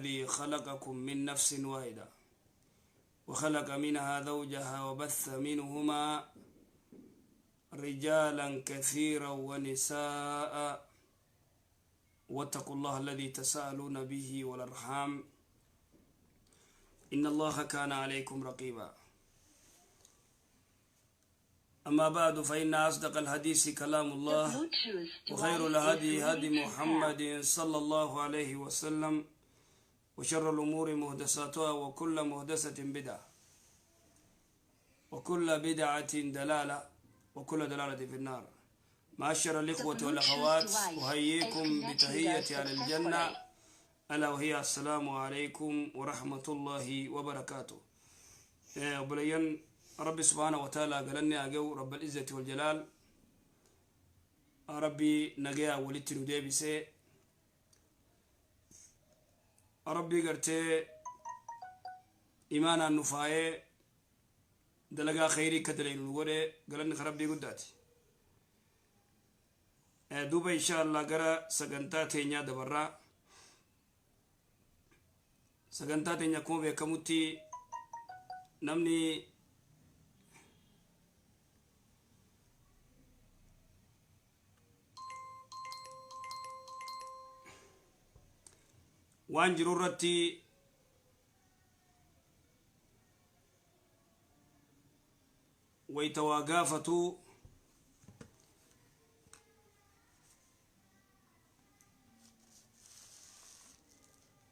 الذي خلقكم من نفس واحدة وخلق منها زوجها وبث منهما رجالا كثيرا ونساء واتقوا الله الذي تساءلون به والأرحام إن الله كان عليكم رقيبا. أما بعد، فإن أصدق الحديث كلام الله، وخير الهدي هدي محمد صلى الله عليه وسلم، وشر الأمور محدثاتها، وكل محدثة بدعة، وكل بدعة دلالة، وكل دلالة في النار. معاشر الإخوة والأخوات، أحييكم بتحية أهل الجنة، ألا وهي السلام عليكم ورحمة الله وبركاته. Obboleeyyan، Rabbi سبحانه وتعالى galanni haa ga'u، رب العزة والجلال. Rabbi nagaya walitti nu deebisee, Rabbi gartee imaanaan nu faayee, dalagaa khayrii akka dalaynu nu godhe, galanni ka Rabbii guddaati. Duuba insha Allah gara sagantaa teenyaa dabarraa. Sagantaa teenya akkuma beekamutti namni waan jiru irratti wayta waa gaafatu,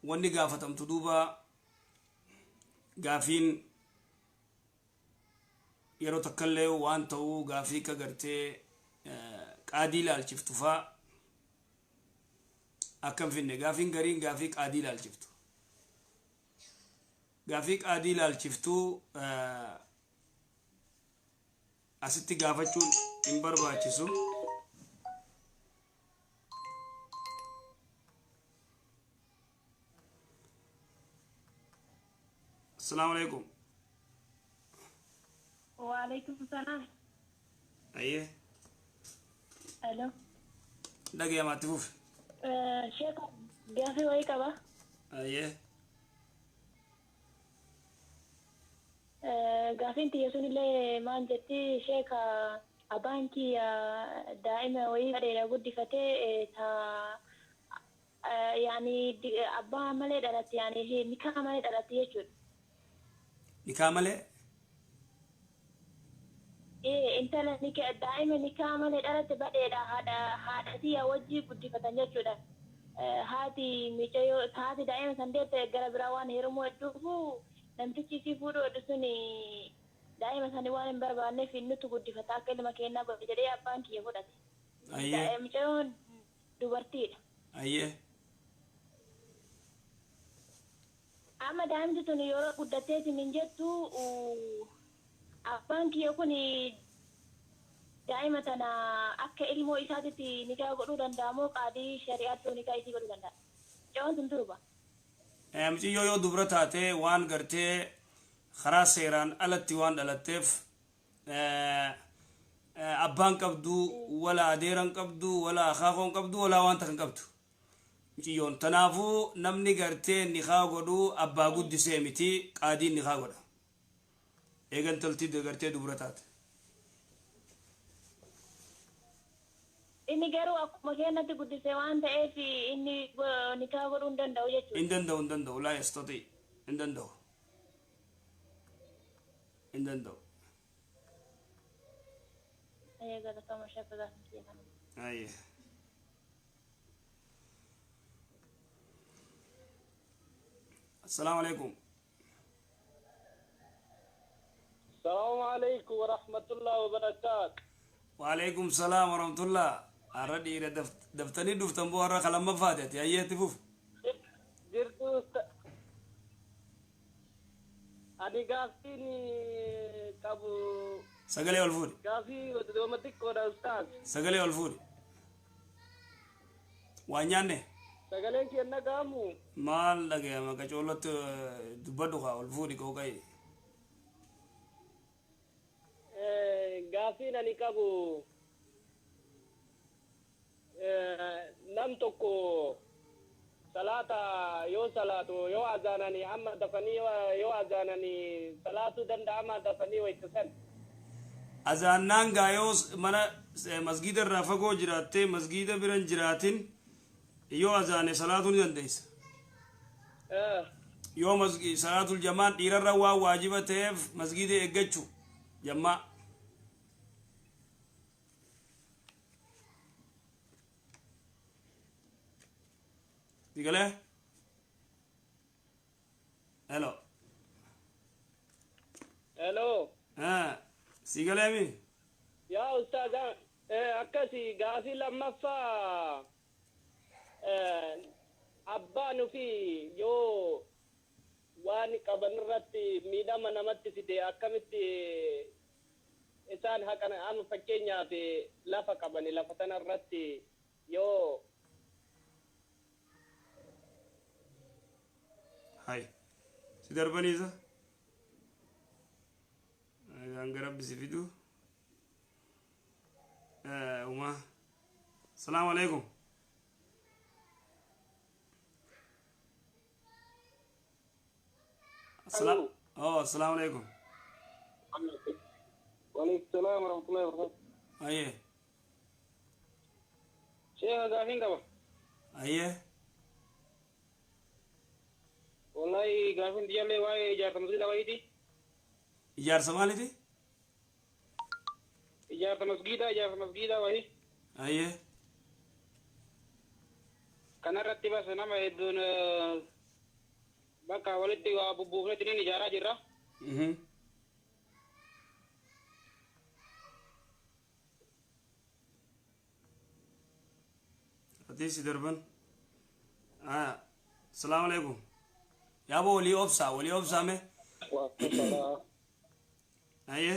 wanni gaafatamtu duuba gaafiin yeroo takkallee waan ta'uu gaafii ka gartee qaadii ilaalchiftu faa akkam finne. Gaafiin gariin gaafii qaadii ilaalchiftu, gaafii qaadii ilaalchiftu asitti gaafachuun hin barbaachisu. السلام عليكم. وعليكم السلام. Ayyee. Alo. Dhagayamaatti fufi. Sheek, gaafii wayii qaba. Ayyee. Gaafiin tiyya sunillee maal jetti, sheek? Abbaan kiyya daa'ima wayii gadheedha guddifatee, ta yaani abbaa malee dhalatte, yaani nikaa malee dhalatte jechuudha. Nikaa malee? Intala daa'ima nikaa malee dhalatte badheedha haadha tiyya wajjii guddifatan jechuudha. Haati mucayyoo, haati daa'ima san deette gara biraa waan heerumuu hedduufu, namtichi isii fuudhuu heddu sun daa'ima sanii waan hin barbaanneef, nutti guddifata, akka ilma keenyaa godhe jedhee abbaan kiyya fudhate. Mucayyoon dubartiidha. Ayyee. Amma daa'imti tun yeroo guddatteetiin hin jettu, abbaan kiyya kun daa'ima tana akka ilmoo isaatitti nikaa godhuu danda'a moo qaadii shari'aatti nikaa isii godhuu danda'a? Mucayyoon tun durba. Mucayyoo yoo dubra taate, waan gartee karaa seeraan alatti waan dhalatteef, abbaan qabdu, wala adeeran qabdu, wala akaakoon qabdu, wala waan takkan qabdu mucayyoon. Tanaafuu namni gartee nikaa godhu abbaa guddisee miti, qaadiin nikaa godha eegan taltii gartee dubra taate. Inni garuu akkuma keenyatti guddise waan ta'eef, inni nikaa godhuu hin danda'u jechuudha. Hin danda'u, hin danda'u. لا يستطيع, hin danda'u, hin danda'u. Galatoomaa sheek, gaafii kiyya kana. Ayyee. السلام عليكم. السلام عليكم ورحمة الله وبركاته. وعليكم السلام ورحمة الله. Har'a dhiira daftanii dhuftan boo, har'a kalamma faatete. Ayyeetti fuf. Jirtu? Ani gaaffiin qabu Sagalee ol fuudhi. Gaafii dooma xiqqoodha, ustaaz. Sagalee ol fuudhi. Waan nyaanne? Sagaleen kee dhaga'amu? Maal dhagayama? Qacoolotti dubbadhu kaa, ol fuudhi qooqa'i. Gaaffiin ani qabu, nam tokko Salaata yoo salaatu yoo azaananii amma dafanii yoo azaananii salaatuu danda'ama dafanii waytisan. Azaannaan gaa yoo mana masgiida irraa fagoo jiraattee masgiida bira hin jiraatin, yoo azaane salaatuu ni dandeessa. Yoo salaatul jamaan dhiirarra waan waajiba ta'eef masgiida eeggachuu jammaa. Digalee? Hello. Hello. Si galee mi? Yaa ustaaz, akkasi gaafii lammaffaa, abbaan ofii yoo waan qaban irratti miidhama namatti fide akkamitti isaan haqan? Amma fakkeenyaaf lafa qabani, lafa sana irratti yoo Hay. Si darbaniisa? Hanga Rabbi si fidu. Uma. Salaamu alaikum. Oh, assalamu alaikum. وعليكم السلام ورحمة الله وبركاته. Aye. Sheekh, gaafiin qaba. Aye. Wallahi gaafiin tiyyaallee waa'ee ijaarsa masgiida wayiiti. Ijaarsa maaliiti? Ijaarsa masgiidaa, ijaarsa masgiidaa wayii. Aye. Kanarratti bas nama hedduun bakka walitti waa bubbuufnetti ijaaraa jirra. Ati si darban. Salaamu alaikum. Yaaboo, walii obsaa, walii obsaa mee. Aye.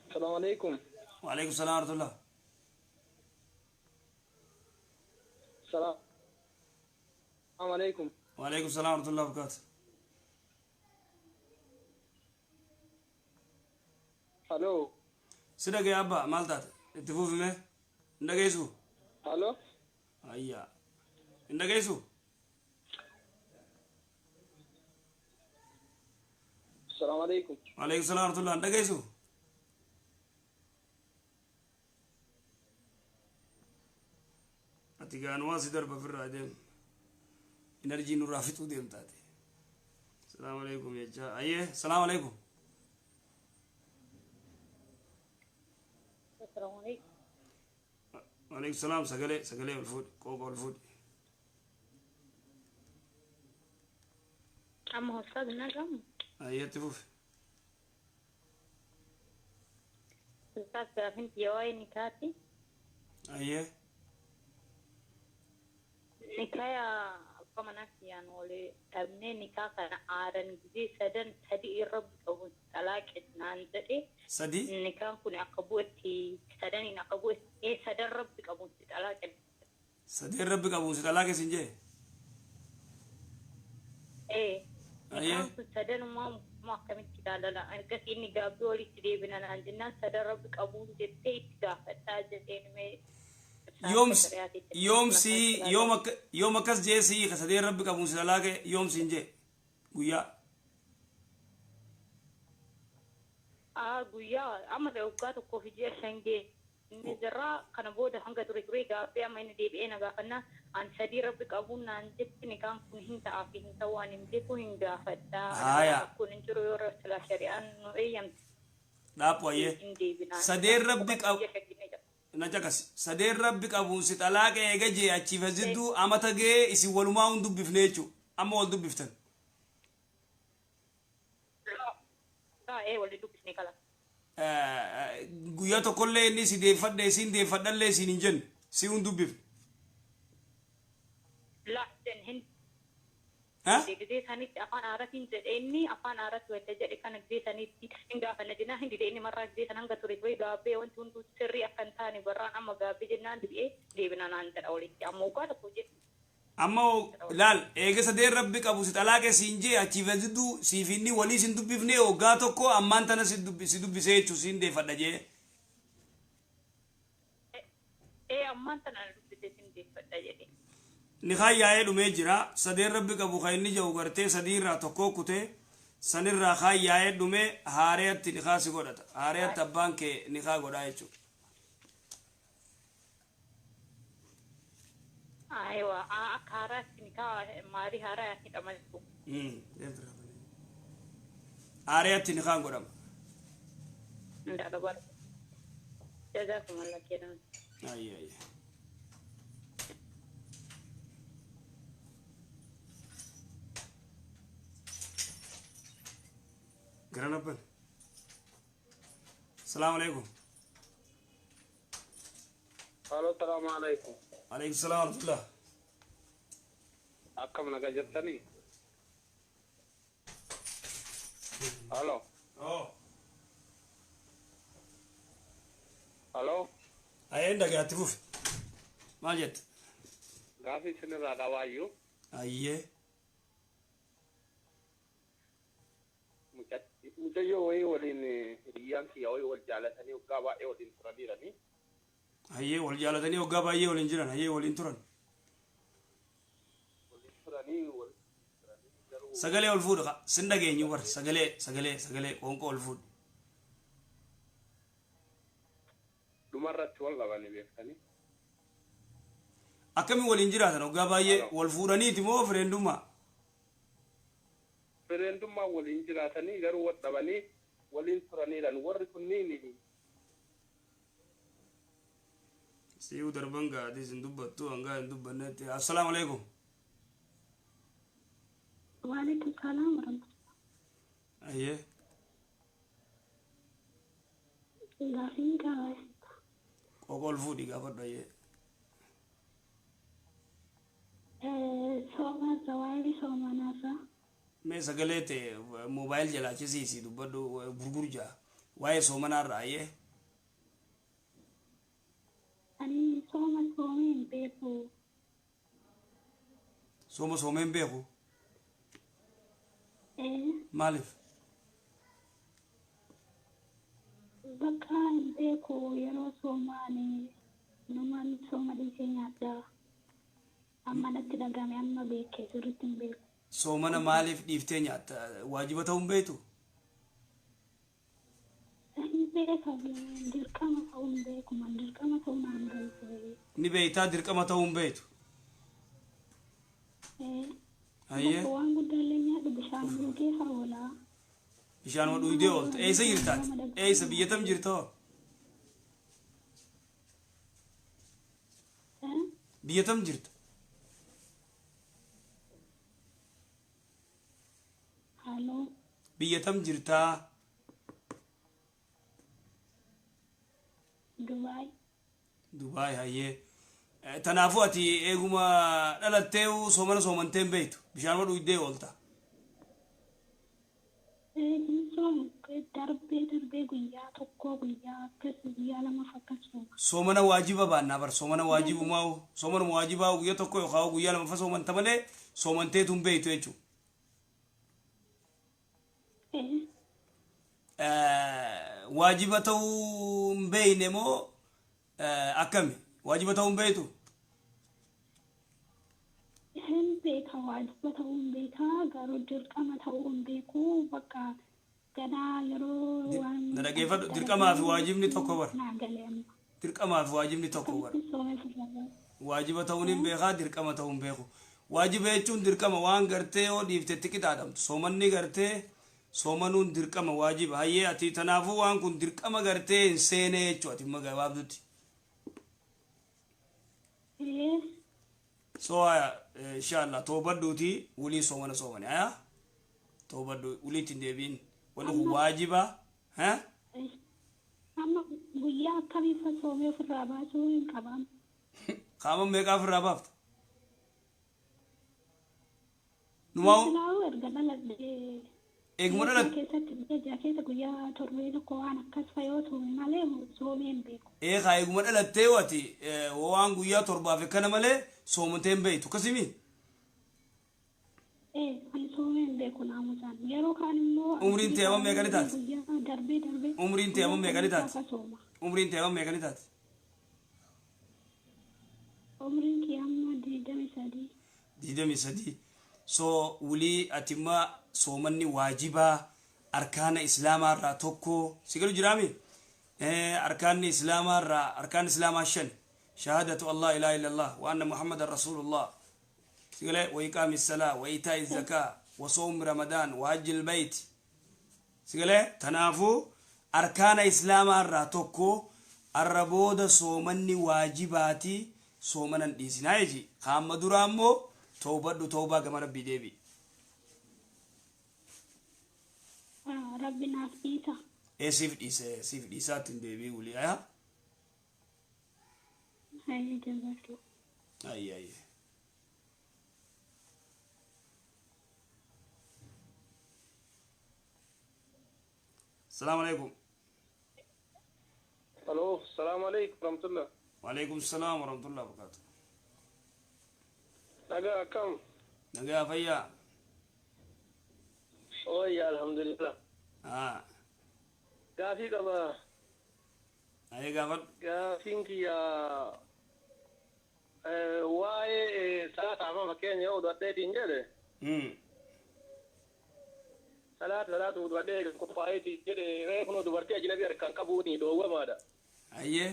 السلام عليكم. وعليكم السلام ورحمة الله. السلام عليكم. وعليكم السلام ورحمة الله وبركاته. Hello. Si dhagee abbaa, maal taate? Itti fufi mee. Hin dhageessu? Hello. Ayyaa. Hin dhageessu? السلام عليكم. وعليكم السلام ورحمة الله. Hin dhageessu? Ati gaanumaa si darba ofirraa deem. Enerjii nurraa fixuu deemtaate. Salaamu alaikum jechaa. Ayyee, salaamu alaikum. السلام عليكم. وعليكم السلام. Sagalee, sagalee ol fuudhi, qooqa ol fuudhi. Amma ustaaz nagamu. Ayyee, itti fufi. Ustaaz, gaafin waa'ee nikaati. Ayyee. Nikaya abbaa manaa kiyyaan walii dhabnee nikaa kana aaran gizee sadan sadii irra qabu xalaaqe naan jedhe. Sadi? Nikaan kun akka bu'etti sadaniin akka bu'etti sadan rabbi qabutti xalaaqe. Sadeen rabbi qabuun si xalaaqe sin jee? Ee. Ayyee. Nikaan kun sadanumaa akkamitti ilaalala? Ergasii inni gaabbii walitti deebina naan jennaan sadan rabbi qabuun jettee itti gaafadhaa jedheen mee. Yoom si yoom akka yoom akkas jee si ka sadeen rabbi qabuun si xalaaqe yoom siin jee? Guyyaa. Guyyaa amma waggaa 1 fi ji'a 5 gee inni jirraa. Kana booda hanga ture ture gaaffii amma inni deebi'ee na gaafannaa an sadii rabbi qabuun naan jetti nikaan kun hin ta'aa fi hin ta'uu ani hin beeku, hin gaafadhaa. Haaya. Kun hin jiru yoo silaa shari'aan nu eeyyamte. Dhaaphu ayyee. Hin deebinaa. Sadeen rabbi qabu. Ji'a 5 jira. Na caqasi. Sadeen rabbi qabuun si xalaaqe eega jee achiif asidduu amata gee isin walumaa hun dubbifne jechuu. Amma wal dubbiftan. Ee, walii dubbisne kala. Guyyaa tokkollee inni si deeffadhe isin deeffadhallee isin hin jenne, si hun dubbifne. La hin Ha? Gizee sanitti afaan aaraatiin jedhe, inni afaan aaraatti wanta jedhe kana gizee sanitti hin gaafanna jennaan hin dide. Inni marraa gizee san hanga ture ture gaabbee wanti hunduu sirrii akka hin taane barraan amma gaabbee jennaan deebi'ee deebina naan jedha walitti amma waggaa 1 jedhe. Amma laal, eega sadeen rabbi qabu si xalaaqe siin jee achiif asidduu siif inni walii sin dubbifne waggaa 1 ammaan tana si dubbisee jechuu siin deeffadha jee. Ee, ammaan tana na dubbisee sin deeffadha jedhe. Nikaan yaa'ee dhumee jira. Sadeen rabbi qabu kan inni jedhu gartee sadii irraa tokko kutee sanirraa kaan yaa'ee dhumee haareetti nikaa si godhata. Haareetti abbaan kee nikaa godhaa jechuudha. Aywa, akka haaraatti nikaa maarii haaraa hidhama jechuudha. Haareetti nikaan godhama. Ndaala bara. Jazakumullah khairan. Ayyi ayyi. Gara nabban. Salaamu alaikum. Halo, salaamu alaikum. Alaikum salaam wa rahmatullah. Akkam nagaa jirtanii? Halo. Oh. Halo. Ayyeen dhagaatti fufi. Maal jette? Gaafii isinirraa qabaayyuu. Ayyee. Mucayyoo wayii waliin hiriyyaan kiyya wayii wal jaalatanii waggaa baay'ee waliin turaniiranii. Hayyee wal jaalatanii waggaa baay'ee waliin jiran hayyee waliin turan. Waliin turanii waliin turanii garuu. Sagalee ol fuudhu sin dhageenyu bar sagalee sagalee sagalee qoonqoo ol fuudhu. Dhumarratti wal dhabanii beektanii. Akkamiin waliin jiraatan waggaa baay'ee wal fuudhaniiti moo fireendummaa? Fireendummaa waliin jiraatanii garuu wal dhabanii waliin turaniidhaan warri kunniin. Si'uu darban gaadis hin dubbattu hangaa hin dubbannetti. Assalaamu alaikum. Waalaikum salaam warahmatullahi. Ayyee. Gaafiin qaba. Qoqa ol fuudhi gaafadhu ayyee. Sooma waa'ee soomanaarraa. Mee sagalee ta'e moobaayil jalaa chisiisi dubbadhu gurguru jaa. Waa'ee soomanaarraa ayyee. Ani sooma soomee hin beeku. Sooma soomee hin beeku? Maaliif? Bakka hin beeku yeroo soomaan namaan sooma dhiisee nyaadha. Amma natti dhagahame amma beekee sirriitti hin beeku. Soomana maaliif dhiiftee nyaatta? Waajiba ta'uu hin beektu? Hin beeka dirqama ta'uu hin beeku man dirqama ta'uu naan beeku. Ni beektaa dirqama ta'uu hin beektu? Ayyee. Waan guddaallee nyaadhu bishaan dhugee oolaa. Bishaan dhugdee oolta. Eessa jirtaati? Eessa biyya tam jirta hoo? Biyya tam jirta? Halo. Biyya tam jirtaa? Dubaay. Dubaay hayyee. Tanaafuu ati eeguma dhalattee soomana soomantee hin beektu. Bishaan dhugdee oolta. Darbee darbee guyyaa tokko guyyaa akkas guyyaa lamaaf akkas sooma. Soomana waajiba baannaa bar soomana waajibumaa soomana waajibaa guyyaa tokko yookaan guyyaa lamafa soomanta malee soomanteetu hin beektu jechuudha. Waajiba ta'uu hin beekne moo akkami? Waajiba ta'uu hin beektu? Hin beeka waajiba ta'uu hin beeka garuu dirqama ta'uu hin beeku bakka ganaa yeroo waan. Na dhaggeeffadhu dirqamaa fi waajibni tokko bara. Naa galee amma. Dirqamaa fi waajibni tokko bara. Waajiba ta'uun hin beekaa dirqama ta'uu hin beeku. Waajiba jechuun dirqama waan gartee yoo dhiiftetti qixaadhamtu soomanni gartee soomanuun dirqama waajiba hayyee ati tanaafuu waan kun dirqama gartee hin seenee jechuudha ati gabaabdutti. So inshallah toobadhuuti wulii soomana soomani aya toobadhu wuliitti hin deebiin wanni kun waajiba. Amma guyyaa akkamiif soomee ofirraa baasuu hin qabamu? Qaama meeqaa ofirraa baafta? Numaa erga dhaladhee. Eeguma dhalatte. Keessatti biyya keessa guyyaa torbee tokko waan akkas fayoo soome malee soomee hin beeku. Eegaa eeguma dhalattee waati waan guyyaa torbaaf akkana malee soomantee hin beektu akkasimi? Ani soomee hin beeku naamusaan yeroo kaan immoo. Umriin ta'e amma meeqa ni taati? Darbee darbee. Umriin ta'e amma meeqa ni taati? Umriin ta'e amma meeqa ni taati? Umriin kee amma 23. 23. So wulii atimma soomanni waajibaa arkaana islaamaa irraa tokko si galu jiraami. Arkaanni islaamaa irraa arkaan islaamaa shan: shahaadatu allah ilaha illa allah wa anna muhammadan rasulullah, si galee, wa iqaami salaa wa itaa'i zakaa wa sawmi ramadaan wa hajji ilbayt, si galee. Tanaafuu arkaana islaamaa irraa tokko. Arra booda soomanni waajibaati, soomanan dhiisinaa jechi. Kaamma duraa immoo tawbadhu, tawbaa gama rabbii deebi. Rabbi naaf dhiisa. Ee, siif dhiise, siif dhiisaatti hin deebii wulii aya. Hayyee, jabaadhu. Ayye, ayye. السلام عليكم. الو، السلام عليكم ورحمة الله. وعليكم السلام ورحمة الله وبركاته. Nagaa akkam? Nagaa, fayyaa. Wayya, alhamdulillah. Ah. Gaafii qaba. Ayee, gaafadhu. Gaafiin kiyya waa'ee salaata amma fakkeenya yoo udwadheetiin jedhe, salaata udwadhee qophaa'eetiin jedhe, reefu dubartii ajnabii harkaan qabuuni dhoowwamaadha. Ayyee.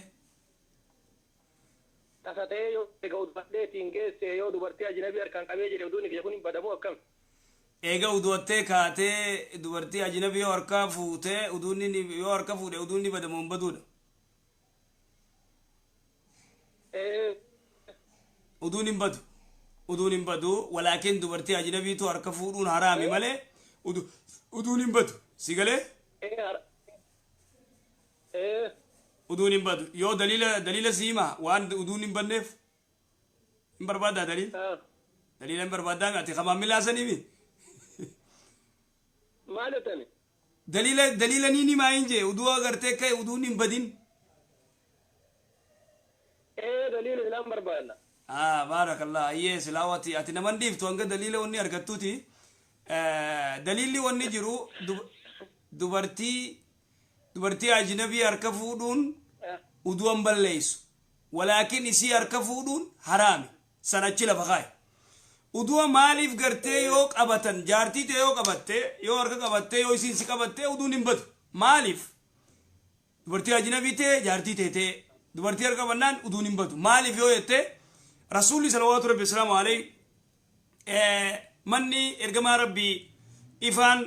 Tasa ta'ee yoo egaa udwadheetiin geesse, yoo dubartii ajnabii harkaan qabee jedhe, uduun kiyya kun hin badamu akkam? Eega uduwattee kaatee dubartii ajnabii yoo harkaa fuutee, uduunni yoo harka fuudhe, uduunni badamu hin baduudha. Ee. Uduun hin badu. Uduun hin badu, walaakin dubartii ajnabiitu harka fuudhuun haraami malee uduun hin badu. Si galee? Ee. Uduun hin badu. Yoo daliila siima waan uduun hin badneef hin barbaaddaa daliila? Ah. Daliila hin barbaaddaa ati kamaan milaasaniimi? Maal jettani? Daliila ni himaa hin jee, uduu agartee ka'e uduun hin badin. Ee, daliila isaan barbaadna. Ah, baarakallah. Ayyee, silaa ati naman dhiiftu hanga daliila wanni argattuuti. Daliilli wanni jiru dubartii ajnabii harka fuudhuun uduun balleessu. Walaakin isii harka fuudhuun haraami. San achi lafa kaaye. Udu'a maaliif gartee yoo qabatan, jaartii ta'e yoo qabatte, yoo harka qabatte, yoo isiin si qabatte, uduun hin badu. Maaliif? Dubartii ajnabii ta'e, jaartii ta'e ta'e, dubartii harka qabannaan uduun hin badu. Maaliif yoo jette, rasuulli salawaatu rabbi salaamu alayhi, manni ergamaa rabbii ifaan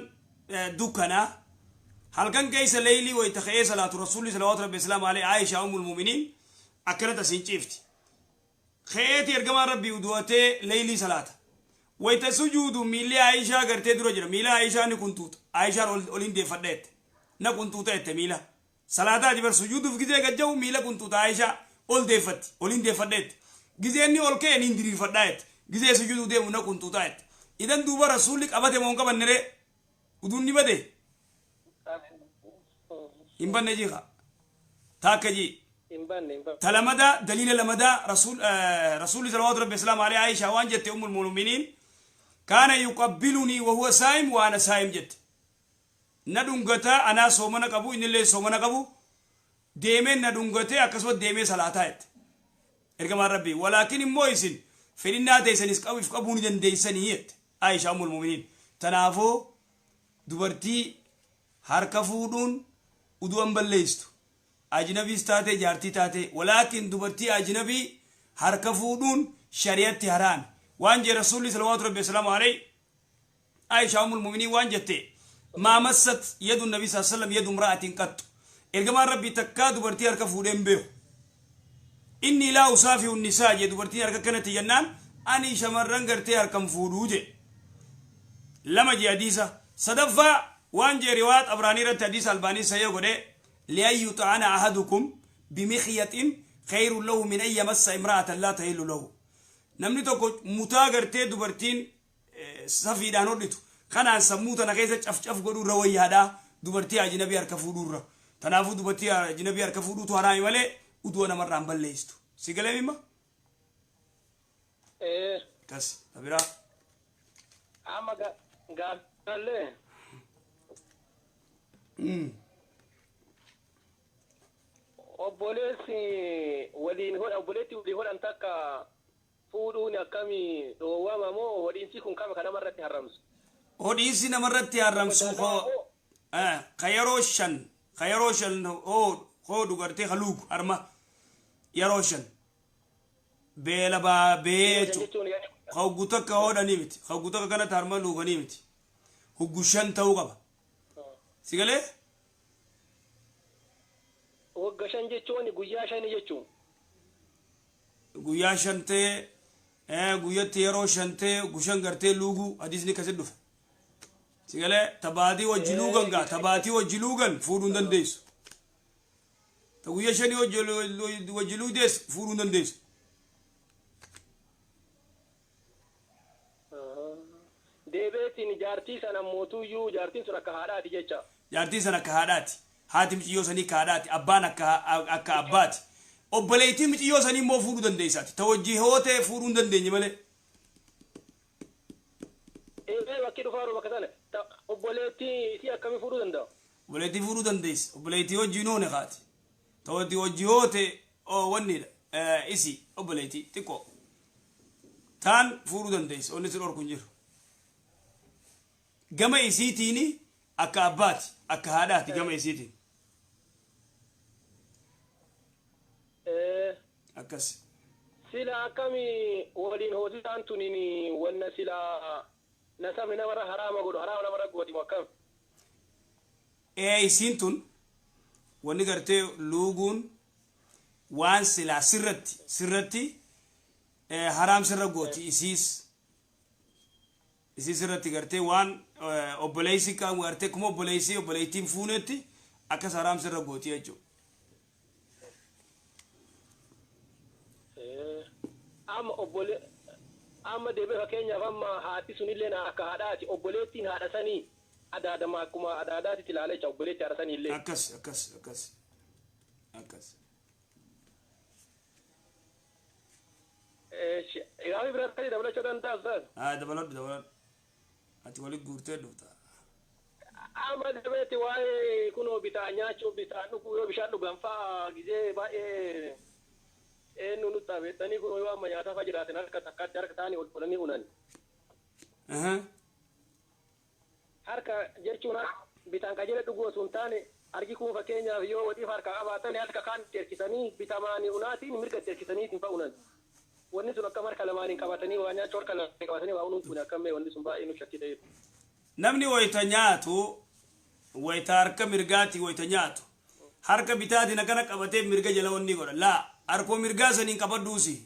dukkanaa halkan keessa leeylii wayita ka'ee salaatu, rasuulli salawaatu rabbi salaamu alayhi, Aishaa ummul mu'miniin akkanatti asiin ciifti. Ka'eeti ergamaan rabbii udu'atee leeylii salaata. Wayita sujuudu miilli Aishaa gartee dura jira. Miila Aishaa ni kuntuuta. Aishaan oliin deeffadha jette. Na kuntuuta jette miila. Salaataa bar sujuuduuf gizee gajja'u miila kuntuuta Aishaa ol deeffatti. Oliin deeffadha jette. Gizee inni ol ka'e ni diriirfadha jette. Gizee sujuuduu deemu na kuntuuta jette. Idan duuba rasuulli qabate moo hin qabanne ree? Uduun ni bade? Hin banne jiika. Taakka jii. Hin banne, hin banne. Talamada daliila lamadaa, rasuulli salawaatu rabbi islaamu alayhi, Aisha waan jette, ummul mu'miniin, kaana yuqabbilunii wa huwa saa'im wa ana saa'im jette. Na dhungataa, anaa soomana qabu, innillee soomana qabu, deemee na dhungatee akkasumas deemee salaataa jette. Ergamaan rabbii walaakin immoo isin fedhinnaa teessanis qabuuf qabuu ni dandeessanii jette Aisha ummul mu'miniin. Tanaafuu dubartii harka fuudhuun udu'an balleessitu. Ajnabiis taate, jaartii taate, walaakin dubartii ajnabii harka fuudhuun shari'atti haraami. Waan jee rasuulli salawaatu rabbi wasalaamu alayhi, Aisha ummul mu'miniin waan jette, maa massat yadu nabi saa sallam yadu imra'atin qattu. Ergamaan rabbii takkaa dubartii harka fuudhee hin beeku. Inni laa usaafihu nisaa jee, dubartiin harka kanatti jennaan ani shamarran gartee harkan fuudhuu jee. Lama jee hadiisa. Sadaffaa waan jee, riwaayat Abraanii irratti hadiisa Albaanii sahih godhe, li'an yux'ana ahadukum bimikhyatin khayrun lahu min an yamassa imra'atan laa tahillu lahu. Namni tokko mutaa gartee dubartiin safiidhaan hodhitu kanaan sammuu tana keessa cafcaf godhuu irra wayyaadha dubartii ajnabii harka fuudhuu irra. Tanaafuu dubartii ajnabii harka fuudhuutu haraami malee udu'a namarraa hin balleessitu. Si galee mimma? Ee. Kas biraa. Amma gaafallee. Obboleessi waliin hodha, obboleetti waliin hodhan takka Fuudhuun akkamii dhoowwama moo hodhiinsi kun kama kan namarratti haramsu? Hodhiinsi namarratti haramsu ka yeroo 5 ka yeroo 5 hoodhu gartee ka luugu harma yeroo 5 beela baabee jechuudha. Ka hoggu takka hodhanii miti. Ka hoggu takka kanatti harma luuganii miti. Hoggu 5 ta'uu qaba. Si galee? Wagga 5 jechuun guyyaa 5 jechuun. Guyyaa 5 ta'ee guyyatti yeroo 5 ta'ee gushan gartee luuguu hadiisni akkasitti dhufe. Si galee tabaatii wajji luugan gaa tabaatii wajji luugan fuudhuu hin dandeessu. Ta guyyaa 5 wajji luudees fuudhuu hin dandeessu. Deebeetiin jaartii sana mootuyyuu jaartiin sun akka haadhaati jecha. Jaartiin sana akka haadhaati. Haati mucayyoo sanii akka haadhaati. Abbaan akka abbaati. Obboleettiin mucayyoo sanii immoo fuudhuu dandeessaati. Ta wajji hootee fuudhuu hin dandeenye malee. Eebee bakki dhufaaru bakka sana obboleettii isii akkamii fuudhuu danda'a? Obboleettii fuudhuu dandeessi. Obboleettii wajjin hoone kaati. Ta wajji hootee wannidha. Isii obboleettii xiqqoo. Taan fuudhuu dandeessi. Onni si dhorku hin jiru. Gama isiitiin akka abbaati akka haadhaati gama isiitiin. Akkas. Sila akkamii waliin hoosisaan tuniin wanna sila nasabni namarra haraama godhu haraama namarra godhu akkam? Isiin tun wanni gartee luuguun waan silaa sirratti haraam sirra gooti isiis. Isiis irratti gartee waan obboleessi qabu gartee kuma obboleessi obboleettiin fuunetti akkas haraam sirra gooti jechuudha. Amma deebi'ee fakkeenyaaf amma haati sunillee akka haadhaati obboleettiin haadha sanii adaadama akkuma adaadaatitti ilaalee jira obboleettii haadha sanii illee. Akkas akkas akkas akkas. Gaaffii biraa akkasii dabalachuu danda'a Ustaaz? Dabaladhu dabaladhu. Ati walitti guurtee dhufta. Amma deebi'eetti waa'ee kunoo bitaa nyaachuu bitaa dhuguu yoo bishaan dhugan fa'aa gizee baay'ee eenyu nutti abeettanii kunoo yoo amma nyaata fa'a jiraatan harka takkaatti harka ta'anii ol fuudhanii unan. Harka jechuun bitaan qajeela dhuguu osoo hin taane harki kun fakkeenyaaf yoo waliif harka qabaatan harka kaan itti hirkisanii bitamaanii unaatiin mirga itti hirkisanii ittiin fa'a unan. Wanni sun akkam harka lamaaniin qabatanii waa nyaachuu harka lamaaniin qabatanii waa unuun kun akkam wanni sun baay'ee nu shakkii ta'eef. Namni wayita nyaatu wayita harka mirgaatti wayita nyaatu harka bitaatiin akkana qabatee mirga jala wanni godha. Laa harkoo mirgaa saniin qabadhuusi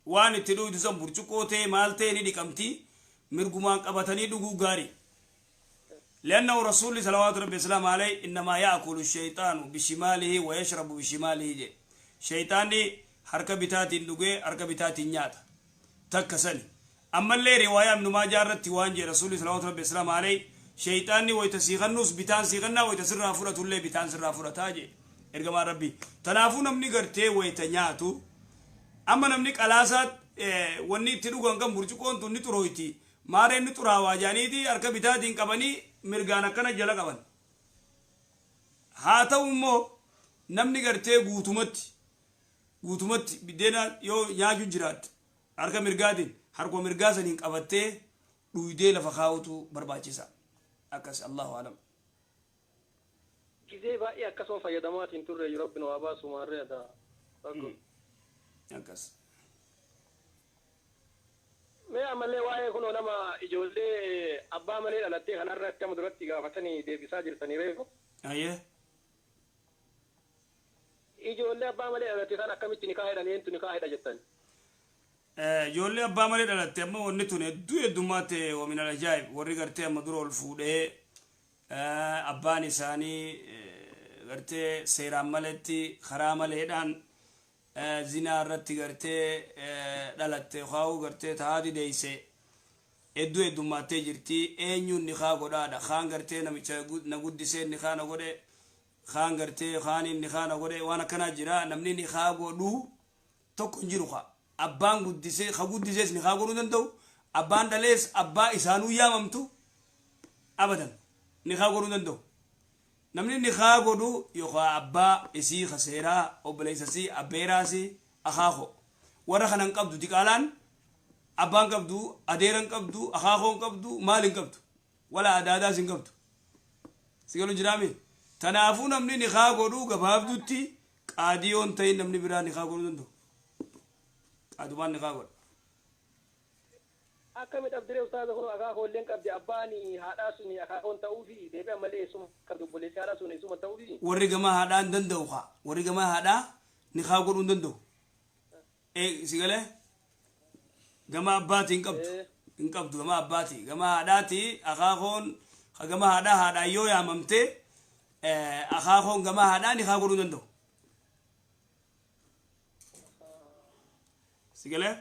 waan itti dhugdu san burcuqqoo ta'e maal ta'e ni dhiqamti mirgumaan qabatanii dhuguu gaarii. لأنه رسول صلوات ربي وسلامه عليه إنما يأكل الشيطان بشماله ويشرب بشماله جي. شيطاني حركة بتاتي نجوي حركة بتاتي نيات تكسني. أما اللي رواية من ما جرت وانجي رسول صلوات ربي وسلامه عليه شيطاني ويتسيغنوس بتان سيغنا ويتسر فرة اللي بتان سر فرة تاجي إرجع ربي تنافون نمني قرتي ويتنياتو أما نمني كلاسات وني تلو عن برجكون توني ترويتي مارين نتراوا جاني دي حركة بتاتي كبني mirgaan akkana jala qaban haa ta'u immoo namni gartee guutumatti biddeena yoo nyaachuu jiraatte harka mirgaatiin harkuma mirgaa saniin qabattee dhuydee lafa kaa'utu barbaachisa akkas allahu alam. Gizee baay'ee akkasuma fayyadamaatiin turre yeroo rabbin waa baasu maarree haa akkas. Mee ammallee waa'ee kunoo nama ijoollee abbaa malee dhalattee kanarratti amma duratti gaafatanii deebisaa jirtanii reefu. Ayyee. Ijoollee abbaa malee dhalatte sana akkamitti nikaa hidhan eentu nikaa hidha jettan? Ijoollee abbaa malee dhalatte amma wanni tun hedduu heddummaatti wamin ajaa'ib warri gartee amma dura ol fuudhee abbaan isaanii gartee seeraan maletti karaa maleedhaan zinaa irratti gartee dhalatte kaa'uu gartee taa'aati deeyse hedduu heddummattee jirti eenyuun nikaa godhaadha kaan gartee namicha na guddisee nikaa na godhe kaan gartee kaaniin nikaa na godhe waan akkanaa jira namni nikaa godhuu tokko hin jiru kaa abbaan guddisee ka guddisees nikaa godhuu danda'u abbaan dhalees abbaa isaanuu yaamamtu abadan nikaa godhuu danda'u. Namni nikaa godhu yookaan abbaa isii kaseeraa obboleessa isii abbeeraa isii akaakoo warra kanan qabdu diqaalaan Abbaan qabdu, adeeran qabdu, akaakoon qabdu, maal hin qabdu, wala adaadaas hin qabdu. Si galu jiraami? Tanaafuu namni nikaa godhuu gabaabdutti qaadii yoon ta'in namni biraa nikaa godhuu danda'u. Qaadumaan nikaa godha. Akkami dhabdiree ustaaza? Kun akaakoolleen qabdi, abbaan haadhaa sun akaakoon ta'uufi deebi'an malee eessuma qabdi, obboleessi haadhaa sun eessuma ta'uufi. Warri gamaa haadhaa hin danda'u kaa. Warri gamaa haadhaa nikaa godhuu hin danda'u. Si galee? Gama abbaatii hin qabdu. Hin qabdu gama abbaatii. Gama haadhaati akaakoon gama haadhaa haadhaan yoo yaamamte, akaakoon gama haadhaa nikaa godhuu danda'u. Si galee?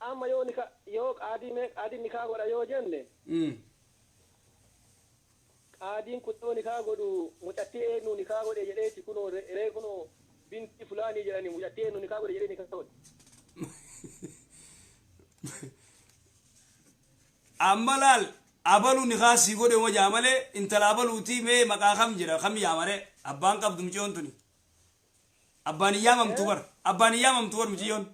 Amma yoo nika yoo qaadii mee qaadiin nikaa godha yoo jenne, qaadiin kun yoo nikaa godhu mucattii eenyu nikaa godhe jedheeti, kunoo ree kunoo binti fulaanii jedhani, mucattii eenyu nikaa godhe jedhee nikaa godhe. Amma laal, abalu nikaa sii godhe uma jaa malee, intala abaluutii mee maqaa kam jira, kam yaamare? Abbaan qabdu mucayyoon tuni. Abbaan hin yaamamtu bar. Abbaan hin yaamamtu bar mucayyoon.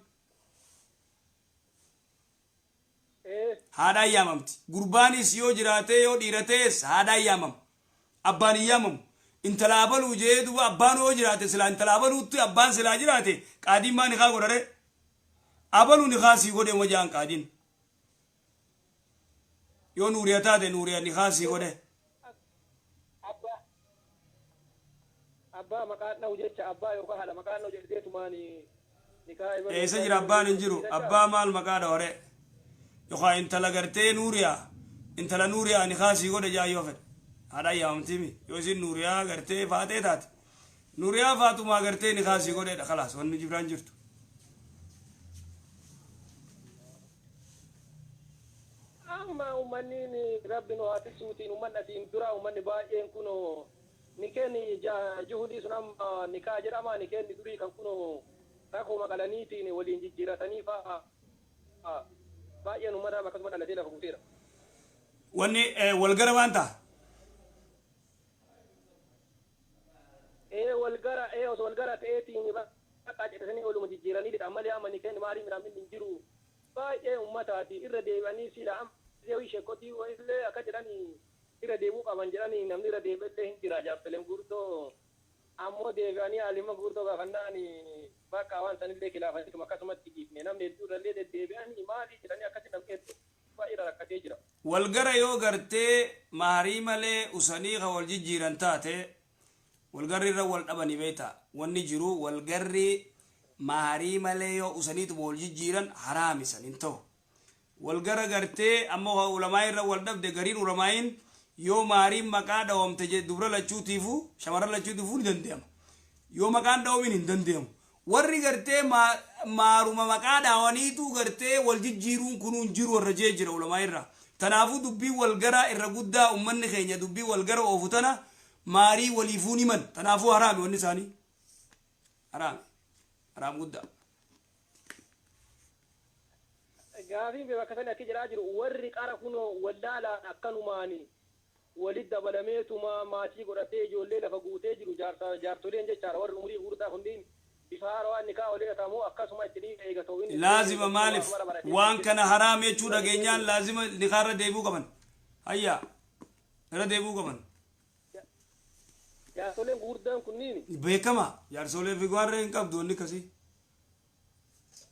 Haadhaan yaamamti. Gurbaanis yoo jiraate, yoo dhiira ta'es haadhaan yaamama. Abbaan hin yaamamu. Intala abaluu jee duuba abbaan yoo jiraate, silaa intala abaluutti abbaan silaa jiraate, qaadiin maa nikaa godhare? Abaluu nikaa sii godhe uma jaan qaadiin. Yoo nuuriya taate, nuuriya nikaa sii godhe. Abbaa maqaan dha'u jecha, abbaa yookaan haadha maqaan dha'u jedheetumaan nikaa. Eessa jira abbaan? Hin jiru. Abbaa maal maqaa dhaware? Yookaan intala gartee nuuriyaa, intala nuuriyaa nikaa sii godhe jaa yoo fedhe. Haadhaan yaamamtiimi. Yoo isin nuuriyaa gartee faatee taate, nuuriyaa faatumaa gartee nikaa sii godheedha, kalaas, wanni jibraan jirtu. Amma uummanni rabbi nu haa tiksuutiin, uummanni asiin dura uummanni baay'een kunoo nikeen juhudii sun amma nikaa jedhama, nikeen durii kan kunoo rakoo maqalaniitiin waliin jijjiiratanii fa'a baay'een uummata akkasuma dhalatee lafa guuteera. Wanni walgara waan ta'a. Ee, walgara, ee, osoo walgara ta'eetiin bakka jedhanii waluma jijjiiranii dha malee, amma nikeen maarii midhaan hin jiru, baay'ee uummataati irra deebi'anii sila amma sheekotii illee akka jedhanii irra deebi'uu qaban jedhanii, namni irra deebi'ellee hin jira, jaarsoleen guurtoo ammoo deebi'anii alima guurtoo gaafannaan bakka waan sanillee kilaafaniituma akkasumatti dhiifne, namni hedduu irrallee deddeebi'anii maali jedhanii akkasi namni hedduu baay'ee rakkatee jira. Walgara yoo gartee maarii malee usanii ka wal jijjiiran taate, walgarri irra wal dhabanii beekta. Wanni jiru, walgarri maarii malee yoo usaniituma wal jijjiiran haraamisan hin ta'u. Walgara gartee ammoo ulamaa irra wal dhabde, gariin ulamaayin yoo maariin maqaa dhawamte dubra lachuutiifu, shamarran lachuutiifuu ni danda'ama. Yoo maqaan dhawamin hin danda'amu. Warri gartee maaruma maqaa dhaawaniitu gartee wal jijjiiruun kunuun jiru warra jee jira ulamaa irra. Tanaafuu dubbii walgaraa irra guddaa ummanni keenya dubbii walgara oofu tana maarii waliifuu ni man. Tanaafuu haraami wanni isaanii. Haraami. Haraam guddaa. Gaafiin bakka sani akki jedhaa jiru, warri qara kunoo wallaalaan akkanumaan walit dabalameetuma maatii godhatee ijoollee lafa guutee jiru, jaarsa jaartoleen jechaadha, warri umurii gurguddaa kunniin bifa haarawaan nikaa walii hatamoo akkasuma itti dhiiga eegatoo inni. Laazima, maaliif waan kana haraam jechuu dhageenyaan laazima nikaarra deebi'uu qaban. Hayyaa, irra deebi'uu qaban. Jaarsoleen gurguddaan kunniin. Beekama, jaarsolee fi warra hin qabdu wanni akkasii.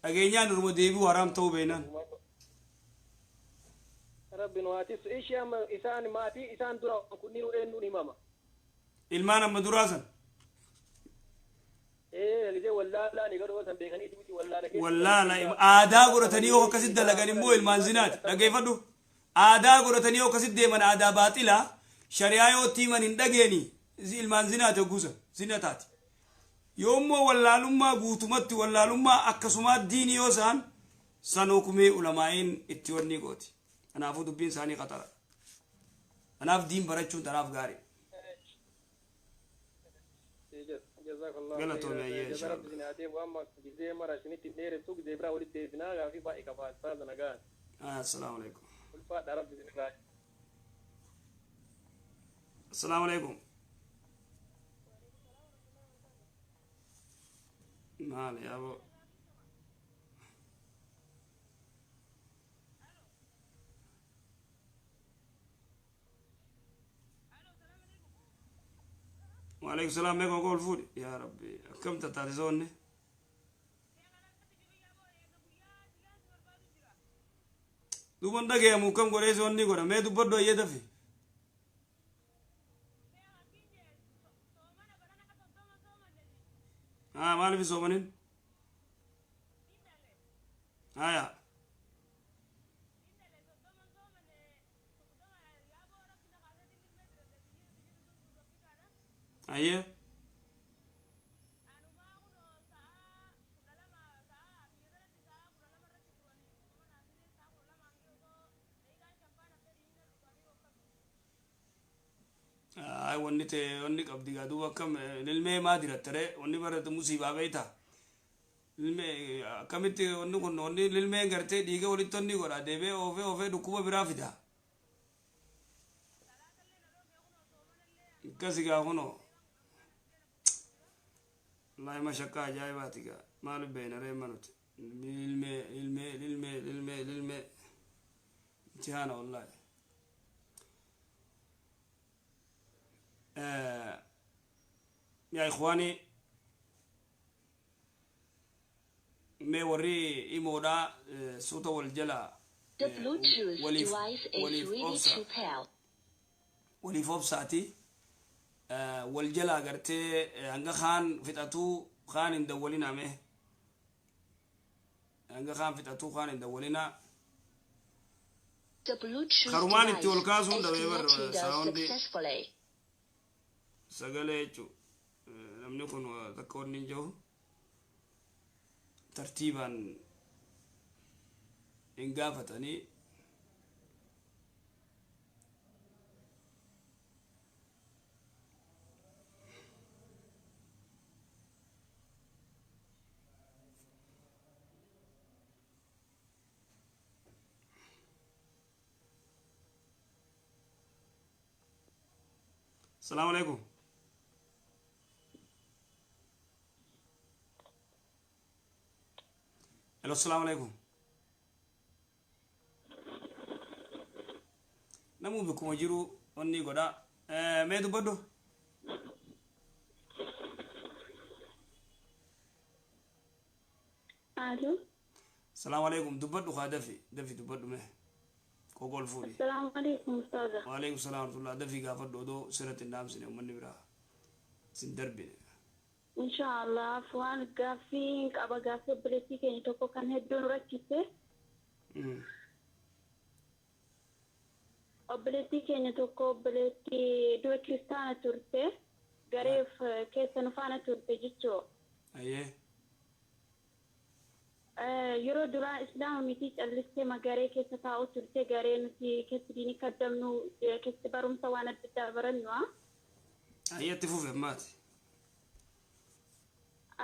Dhageenyaan irma deebi'uu haraam ta'uu beeknaan. Rabbi nu haa tiksu. Ishee amma isaan maatii isaan dura kunniin eenyuun himama? Ilmaan amma duraa san. Ee, gisee wallaalaan garuu san beekanii miti, wallaala keessa. Wallaala aadaa godhatanii yoo akkasitti dalagan immoo ilmaan zinaati. Dhaggeeffadhu. Aadaa godhatanii yoo akkasitti deeman, aadaa baaxilaa, shari'aa yoo itti himan hin dhageeni, ilmaan zinaati, hogguusa zina taati. Yoo immoo wallaalummaa guutumatti wallaalummaa akkasumaa diinii yoo isaan san hukumee ulamaa'iin itti wanni gooti. Kanaafuu dubbiin isaanii qaxara. Kanaaf diin barachuun tanaaf gaarii. Jazakallah. Galatoomii, ayyee, Jaza inshallah. Rabbi isin haa deebi'u. Amma gisee mara isinitti hin dheeressu, gisee biraa walitti deebinaa, gaafii baay'ee qaba ustaaza nagaan. Assalaamu alaikum. Ulfaadha, Rabbi isin irraa. Assalaamu alaikum. Maali yaaboo? Waalaikum salaam. Mee qoonqoo ol fuudhi. Yaa Rabbi, akkam tattaate soonni? Duuban dhagayamu akkam godhee soonni godha. Mee dubbadhu, ayyee, dafi. Haa, maaliif soomanin? Haya. Ayyee. Ay, wanni ta'e wanni qabdi gaa. Duuba akkam ilmee maa dirattare? Wanni barate musiibaa beeyta. Ilmee akkamitti wanni kun, wanni ilmeen gartee dhiiga walitti wanni godha, deebee oofee oofee dhukkuba biraa fida. Akkasi gaa kunoo. Wallaahi mashakkaa ajaa'ibaati gaa. Maal beeyna reemma nuti? Ilmee, ilmee, ilmee, ilmee, ilmee. Imtihaana wallaahi. Yaa ikhwaani, mee warri imoodhaa suuta wal jala The Bluetooth waliif device is waliif ready obsa to pair. Waliif obsaati wal jalaa gartee hanga kaan fixatuu kaan hin dawwalina. Mee hanga kaan fixatuu kaan hin dawwalina. The Bluetooth Karumaan itti ol device kaasuun is dhabee bar connected saawundi successfully. Sagalee jechuu namni kun takka wanni hin jiru tartiibaan hin gaafatanii. Salaamu alaikum. Hello, salaamu alaikum. Namuu bakkuma jiru wanni godha. Mee dubbadhu. Alo. Salaamu alaikum. Dubbadhu kaa, dafi dafi dubbadhu, mee qoqol fuudhi. Assalaamu alaikum, ustaaza. Waalaikum salaam warahmatullah. Dafii gaafadhu odoo sirratti hin dhaamsine, uummanni biraa sin darbine. Inshaallah, waan gaaffii qaba, gaaffii obboleettii keenya tokko kan hedduu nu rakkise. Obboleettii keenya tokko, obboleettii dura kiristaana turte, gareef keessa nu faana turte jechuu. Ayyee. Yeroo duraa islaama miti, callistee magaree keessa taa'u turte, garee nuti keessa diinii kaddamnu keessa barumsa waan adda addaa barannu. Ayyee, itti fufe ammaati.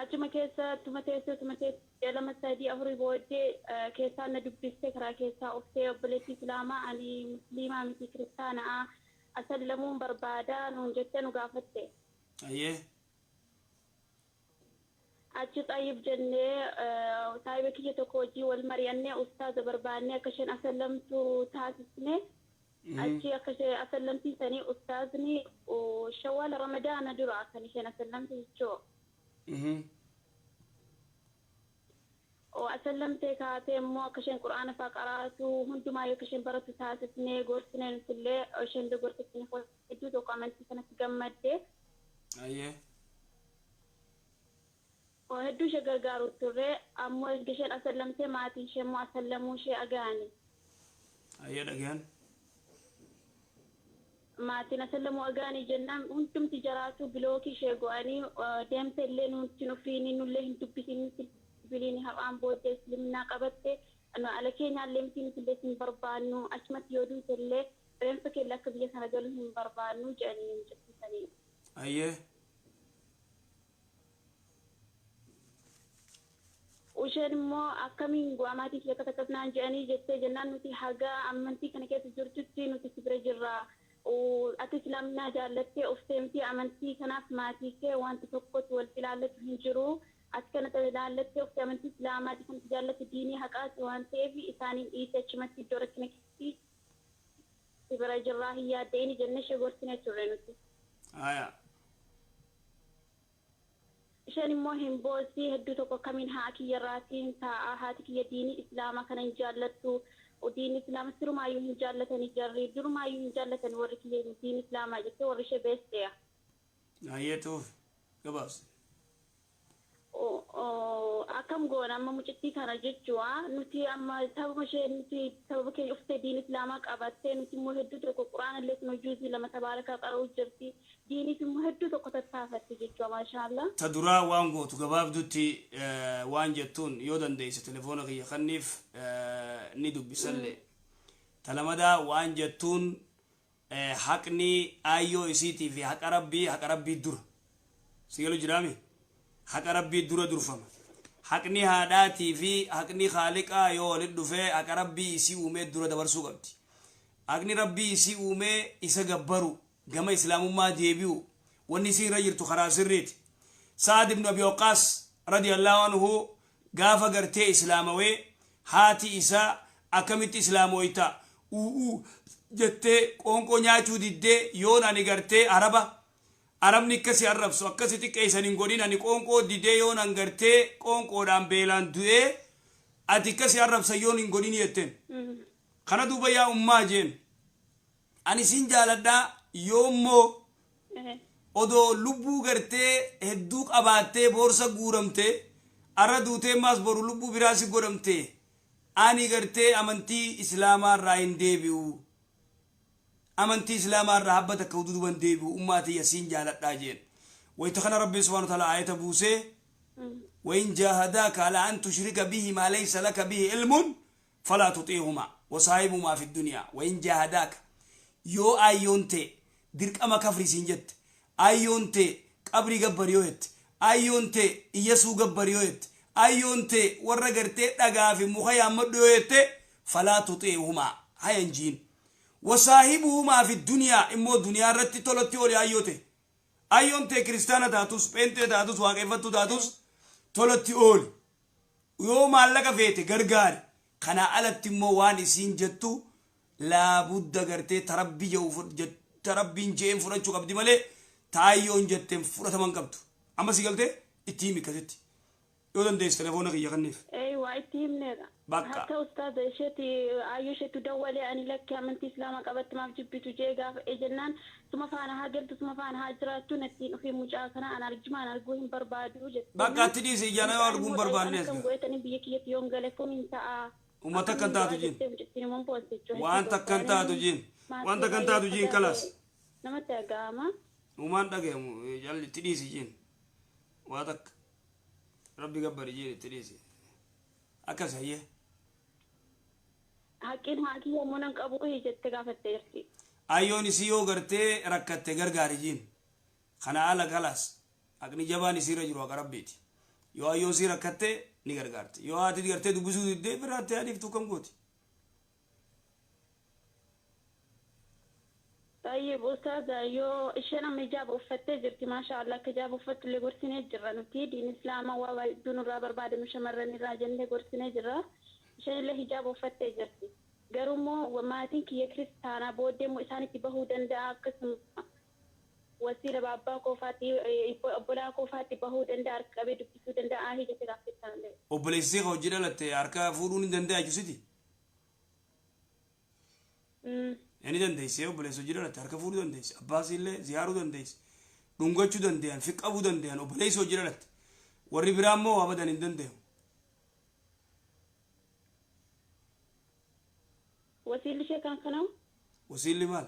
Achuma keessa tuma teessee tuma teessee 2, 3, 4 booddee keessaan na dubbistee, karaa keessaa uftee, "Obboleettii islaamaa, ani musliimaa miti, kiristaanaa, asallamuun barbaadaa," nuun jettee nu gaafatte. Ayyee. Achi xayyib jennee saahiba kiyya tokko wajjin wal mari'annee, ustaaza barbaannee akka isheen asallamtu taasisne. Achi akka ishee asallamsiisanii ustaazni Shawaala Ramadaana dura kan isheen asallamte jechuu. Asallamtee kaatee immoo akka isheen quraana fa'aa qaraatu hundumaa yoo akka isheen baratu taasisnee, gorsine. Nutillee isheen gorsitee hedduu tokko amantii kanatti gammadde. Ayyee. Hedduu ishee gargaaru turre. Ammoo erga isheen asallamtee maatiin ishee immoo asallamuu ishee agaani. Ayyee, dhageen. Maatiin asallamuu agaanii jennaan hundumti jaraatu block ishee go'anii, deemte illee nuti nufiini, nullee hin dubbisin, biliin har'aan booddee islimnaa qabatte nu ala keenyaallee miti, nuti illee hin barbaannu, achumatti yoo duute illee reenfa keenya akka biyya kana galu hin barbaannu jedhanii hin jechisiisanii. Ayyee. Isheen immoo akkamiin bu'aa maatii kiyya akkas akkas naan jedhanii jettee jennaan, nuti haga amantii kana keessa jirtutti nuti si bira jirra. Ati islaamnaa jaallattee uftee miti, amantii kanaaf maatii kee wanta tokkotti wal ilaallatu hin jiru. Ati kana ilaallattee uftee amantii islaamaati kan jaallatte, diinii haqaati waan ta'eef isaaniin dhiisee achumatti iddoo rakkina keessatti si bira jirraa, hin yaadda'ini jennee ishee gorsine turre nuti. Aya. Isheen immoo hin boosii hedduu tokko kamiin haa kiyyarraatiin taa'aa haati kiyya diinii islaamaa kana hin jaallattu. Diinii islaamaa sirumaayyuu hin jaallatanii jarri durumaayyuu hin jaallatanii warri kiyya diinii islaamaa jettee warri ishee beesteya. Hayyeetuuf gabaabsi. Akkam goona amma mucittii kana jechuudha nuti amma sababa ishee nuti sababa keenya uffitee diin islaamaa qabattee nuti immoo hedduu tokko quraana illee kun juuzii lama tabaarakaa qara'uu jirti diiniif immoo hedduu tokko tattaafatte jechuudha maashaallah. Ta duraa waan gootu gabaabdutti waan jettuun yoo dandeesse telefoona kiyya kanniif ni dubbisallee. Ta lamadaa waan jettuun haqni aayyoo isiitii fi haqa rabbii dura. Si galu jiraami? Haqa rabbii dura durfama. Haqni haadhaatii fi haqni khaaliqaa yoo walitti dhufee haqa rabbii isii uumee dura dabarsuu qabdi. Haqni rabbii isii uumee isa gabbaru gama islaamummaa deebi'u wanni isii irra jirtu karaa sirriiti. Sa'ad ibn Abi Waqqaas radiyallahu anhu gaafa gartee islaamawee haati isaa akkamitti islaamoyta u'uu jettee qoonqoo nyaachuu diddee yoon ani gartee araba arabni akkasi arrabsu akkasi xiqqeessan hin godhin ani qoonqoo didee yoon an gartee qoonqoodhaan beelaan du'ee ati akkasi arrabsan yoon hin godhin jetteen. Kana duuba yaa ummaa jeen ani sin jaaladhaa yoommoo odoo lubbuu gartee hedduu qabaattee boorsa guuramte arra duutee maas boru lubbuu biraa si godhamte ani gartee amantii islaamaa irraa hin deebi'u. Amantii islaamaa irraa habba takka duduban deebi'u ummaa tiyya siin jaaladhaa jeen. Wayita kana rabbiin subhaanahu wa ta'ala ayata buusee وإن جاهداك على أن تشرك به ما ليس لك به علم فلا تطيعهما وصاحبهما في الدنيا وإن جاهداك يو أيونتي درك أما كفري سنجت أيونتي قبري قبر يوت أيونتي يسوع قبر يوت أيونتي ورقرتي دقا في مخيا مدو يوت فلا تطيعهما هاي انجين وصاحبهما في الدنيا إمو الدنيا رتي تولتي ولي أيوتي أيونتي كريستانا تاتوس بنتي تاتوس واقفتو تاتوس tolatti ooli yoo maallaqa feete gargaari kana alatti immoo waan isiin jettu laabudda gartee tarabbiin je'een fudhachuu qabdi malee taayyoon jetteen fudhataman qabdu amma si galtee itti himi akkasitti yoo dandeesse telefoona kiyya kanniif. Eeywa itti himneedha. Bakka. Hatta ustaaza isheeti ayyoo isheetu dawwalee ani lakki amantii islaamaa qabatti maaf jibbitu jee gaafa jennaan suma faana haa galtu suma faana haa jiraattu nattiin dhufee mucaa kana an arjumaan arguu hin barbaadu jette. Bakka atti dhiise ijaan yoo arguu hin barbaannes. Akkam gootanii biyya kiyyatti yoon gale kun hin ta'a. Uummata akkan taatu jiin. Wanta akkan taatu jiin. Wanta akkan taatu jiin kalaas. Namatti dhaga'ama. Uumaan dhagahamu jalli itti dhiisi jiin. Waa takka. Rabbi gabbari jiin itti dhiisi. Akkas hayyee. Haqqiin haati yommuu nan qabu jettee gaafattee jirti. Ayyoon isii yoo gartee rakkatte gargaari jiin. Kana ala kalaas haqni jabaan isiirra jiru haqa rabbiiti. Yoo ayyoon isii rakkatte ni gargaarti. Yoo haati gartee dubbisuu diddee biraatti adiiftuu kam gooti. طيب أستاذة yoo isheen amma ijaaba uffattee jirti maasha Allah akka ijaaba uffattu illee gorsinee jirra nuti diin islaamaa waa hedduu nurraa barbaadamu shamarran irraa jennee gorsinee jirra. Isheen illee hijaaba uffattee jirti. Garuu immoo maatiin kiyya kiristaanaa booddee immoo isaanitti bahuu danda'a akkasuma wasiila abbaa koofaatti obbolaa koofaatti bahuu danda'a harka qabee dubbisuu danda'a jettee gaafattan illee. Obboleessi hojii dhalatte harka fuudhuu ni danda'a jechuuti. Ni dandeesse obboleessi hojii dhalatte harka fuudhuu dandeesse abbaas illee ziyaaruu dandeesse dhungachuu danda'an fi qabuu danda'an obboleessi hojii dhalatte warri biraa immoo waa badan hin danda'u. Wasiilli ishee kan kanaa? Wasiilli maal?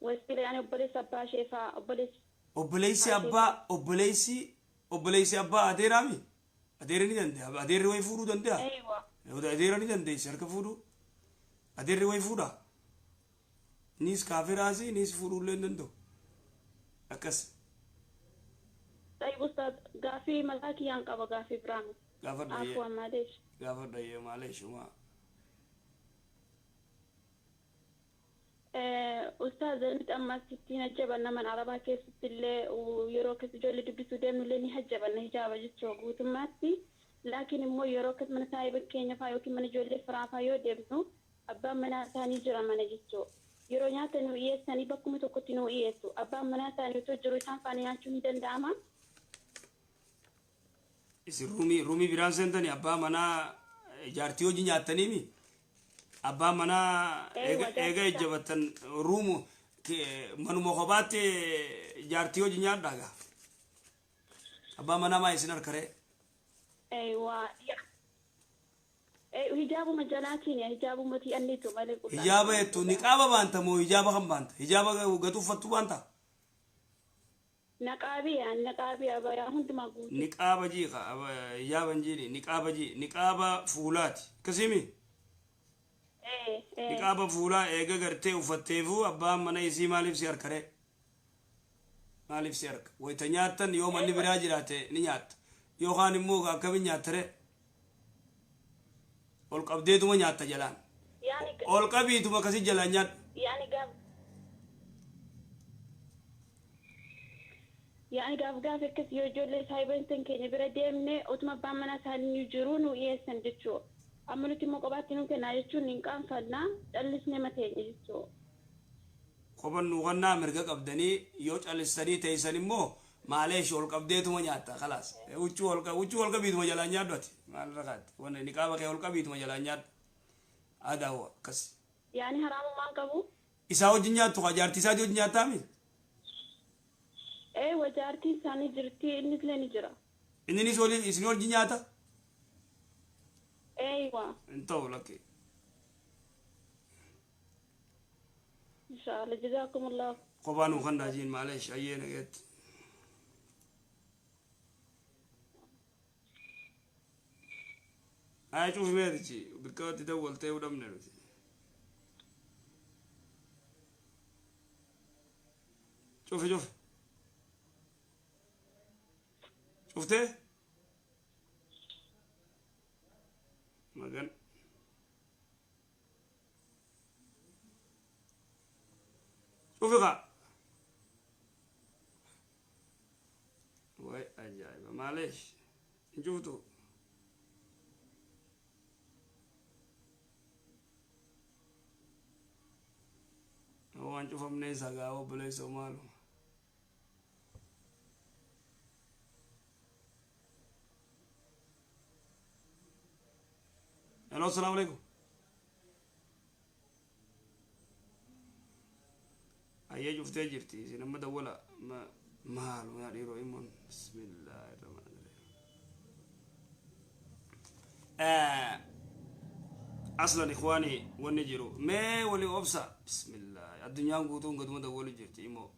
Wasiila yaani obboleessi abbaa ishee fa'aa obboleessi. Obboleessi abbaa obboleessi obboleessi abbaa adeeraami? Adeerri ni danda'a adeerri wayii fuudhuu danda'a? Eeywa. Adeera ni dandeessi harka fuudhuu? Adeerri wayii fuudha? Nis kaafiraasi nis fuudhuu illee hin danda'u. Akkas. Tayyib ustaad gaafii mataa kiyyaan qaba gaafii biraan. Gaafadhu ayyee. Afuwan maaleesh. Gaafadhu ayyee maaleesh uma. Ustaaza nuti amma sittiin hajjabanna mana arabaa keessatti illee yeroo akkas ijoollee dubbisuu deemnu illee ni hajjabanna hijaaba jechuu guutummaatti. Laakiin immoo yeroo akkas mana saahiba keenya fa'aa yookiin mana ijoollee firaa fa'aa yoo deemnu abbaan manaa isaanii jira mana jechuu. Yeroo nyaata nu dhiyeessanii bakkuma tokkotti nu dhiyeessu. Abbaan manaa isaanii otoo jiru isaan faana nyaachuun ni danda'ama. Isin ruumii biraan seentanii abbaa manaa jaartii hojii nyaattaniimi abbaa manaa eega ejjabattan ruumu manuma kophaatti jaartii hojii nyaadhaa gaa abbaa manaa maa isin harkaree. Eewwa hijaabuma jalaatiin hijaabuma ti'annitu malee. Hijaaba jettu niqaaba baanta moo hijaaba kan baanta hijaaba gatu uffattu baanta. Naqaabiya naqaabiya bayaa hundumaa guutuu. Niqaaba jiiqa hijaaba hin jiini niqaaba jii niqaaba fuulaati akkasimi. Niqaaba fuulaa eega gartee uffatteefu abbaan mana isii maaliif si harkaree maaliif si harka wayita nyaattan yoo manni biraa jiraate ni nyaatta yookaan immoo akkamiin nyaattaree ol qabdeetuma nyaatta jalaan ol qabiituma akkasii jalaan nyaadhu. Yaani gaaf gaaf akkas yoo ijoollee saayibantan keenya bira deemne otuma abbaan manaa isaanii jiru nu dhiyeessan jechuudha. Amma nuti immoo kophaatti nu kennaa jechuun hin qaanfannaa callisnee mateenya jechuudha. Kophan nu kannaa mirga qabdanii yoo callistanii teessan immoo maaleesh ol qabdeetuma nyaatta khalaas. Huccuu ol qabiituma jalaan nyaadhu ati maal rakaatti wanni niqaaba kee ol qabiituma jalaan nyaadhu. Aadaa hoo akkas. Yaani haraamummaan qabu. Isaa wajjin nyaattu kaa jaartii isaa wajjin nyaattaami? Eewa jaartiin isaanii jirti innis illee ni jira. Inninis isin wajjin nyaata? Eewa. Hin ta'u lakkee. Inshaallah jazaakumullah. Kophaa nuu kan daajiin maaleesh ayyee nageetti. Aya cufi meetichi bikka itti dawwaltee hudhamne nuti. Cufi cufi. Cuftee? Magan. Cufi kaa. Way ajaa'iba maaleesh hin cuftu. Waan cufamnee sagaa obboleessoo maaluma. Hello, assalamu alaikum. Ayyee cuftee jirti isin amma dawwala maaluma yaa dhiiroo immoon bismillaahi rahmaani rahiim. Aslan ikhwaani wanni jiru mee walii obsa bismillaahi addunyaan guutuun gaduma dawwalu jirti immoo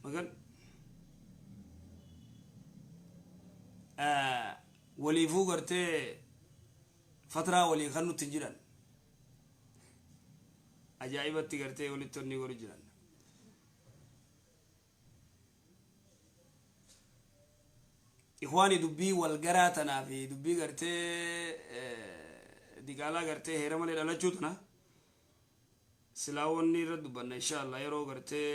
magan waliifuu gartee fatraa walii kan nutti jiran ajaa'ibatti gartee walitti onni godhu jiran. Ikhwaani dubbii wal garaa tanaa fi dubbii gartee diqaalaa gartee heera malee dhalachuu tana silaa wanni irra dubbanna inshaallah yeroo gartee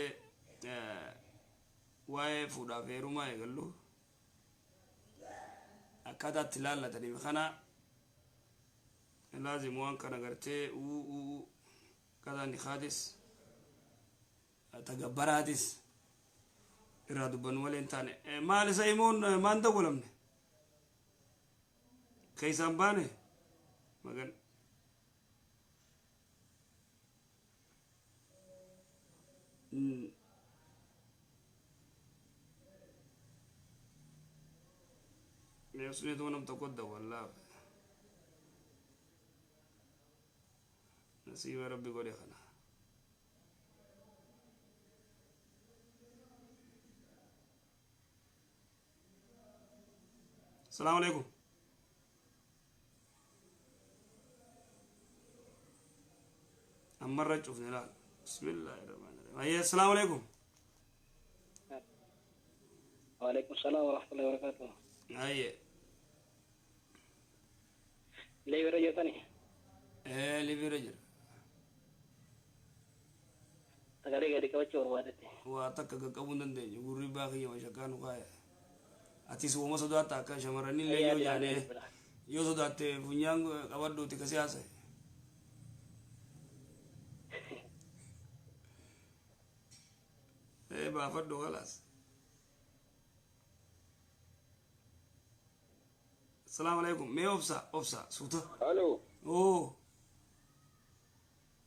waa'ee fuudhaaf heerumaa eegallu akkaataa itti laallataniif kana laazim waan kana gartee akkaataa nikaatis tagabbaraatis irraa dubbannu malee hin taane maal isa himuun maan dawwalamne keeysaan baane magan Meessuneetuma nam tokko dawwallaa nasiiba rabbi godhe kana. السلام عليكم. أمر شوفني لا بسم الله الرحمن الرحيم. هيا السلام عليكم. وعليكم السلام ورحمة الله وبركاته. هيا لي رجل ثاني. إيه لي رجل. تقريبا قد كوتش وروادتي. واتك كابون دندي يقول باقي وشكانو قايا. Atis uuma sodaata akka shamarranii illee yoo jaanee yoo sodaatte funyaan qabadhuuti kasi haasa'e. Baafadhu khalaas. Asalaamu alaikum. Mee obsa obsa suuta. Alo. Oo.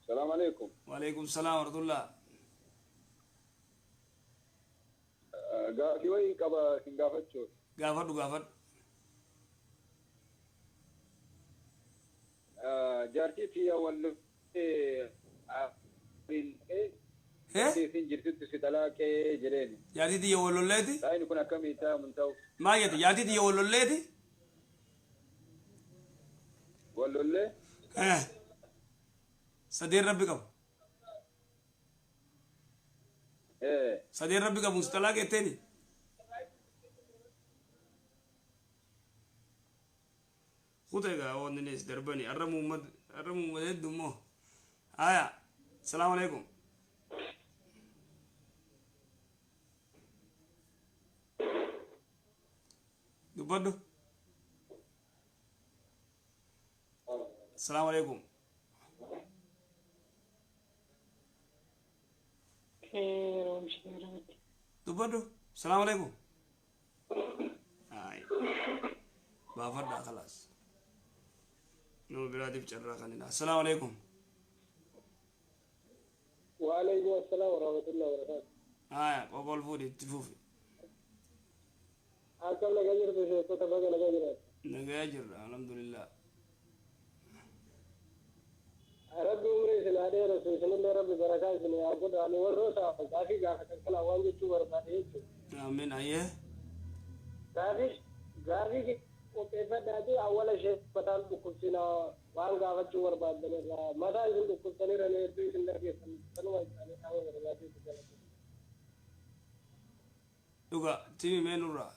Salaam alaikum. Waalaikum salaam warahmatullah. Gaafii wayii qaba sin gaafachuu. Gaafadhu gaafadhu. Jaartii tiyya wallollee isin jirtutti si talaaqee jedheeni. Jaartii tiyya wallolleeti? Saayini kun akkamii ta'a mun ta'u? Maal jette jaartii tiyya wallolleeti? Wallollee? Sadeen rabbi qabu. Sadeen rabbi qabu si talaaqee jetteeni? Kuta egaa wanni darbani arra muummad arra muummad hedduu immoo. Haya. Salaamu alaikum. Dubbadhu. Salaamu alaikum. Dubbadhu. Salaamu alaikum. Ay. Baafadhaa khalaas. Nama biraatiif carraa kanina. Assalaamu alaikum. Waalaikum assalaam warahmatullahi wabarakatuh. Haya, qophool fuudhi itti fufi. Akkam nagaa jirtu sheekota baga nagaa jiraatu. Nagaa jirra alhamdulillah. Rabbi umrii isin haa dheeressu isinillee rabbi barakaa isin haa godhu. Ani warroota gaafii gaafatan kana waan jechuu barbaade jechuudha. Amiin ayyee. Gaafii qopheeffadhaati awwala ishee mataan dhukkubsinaa waan gaafachuu barbaaddan irraa mataa isin dhukkubsanirra hedduu isin dhageessan sanuma isaanii dhaamuu barbaadee itti. Dhuga timi mee nurraa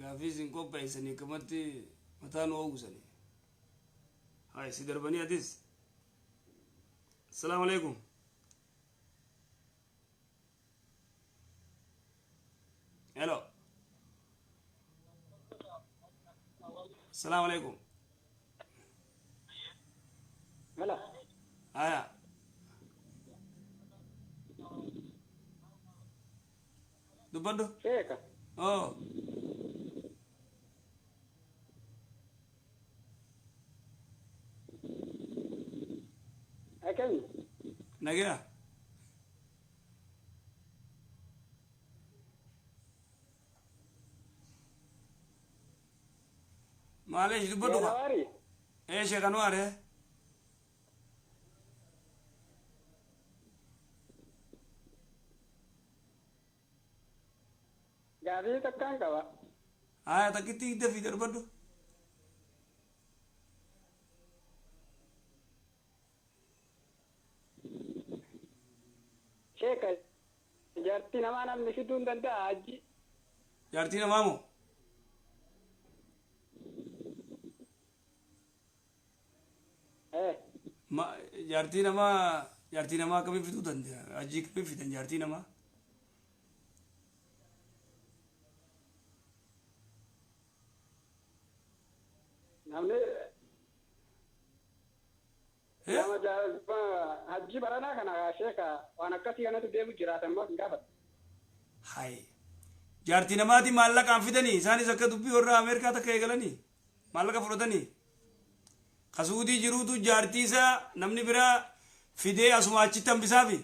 gaafii isin qopheessanii akkamatti mataa nu oogusanii. Hai si darbanii atis. Assalaamu alaikum. Hello. Assalaamu alaikum. Mala. Haya. Dubbadhu. Sheeka. Oh. Akkami? Nagaa. Maalish dubbadhu kaa. Anwaari. Ee Sheekh Anwaar ee. Gaafii takkaan qaba. Haya takkitti dafii darbadhu. Sheeka jaartii namaa namni fiduu hin danda'a hajji. Jaartii namaa moo? Ma jaartii namaa akkamiin fiduu danda'a? Hajji akkamiin fidan jaartii namaa? Namni nama hajji baranaa kana sheeka waan akkasii kanatti deemu jiraatan moo hin gaafatu. Hai. Jaartii namaati maallaqaan fidanii isaanis akka dubbii warra Ameerikaa takka eegalanii maallaqa fudhatanii. Kasuudii jiruutu jaartii isaa namni biraa fidee asuma achitti hambisaafi.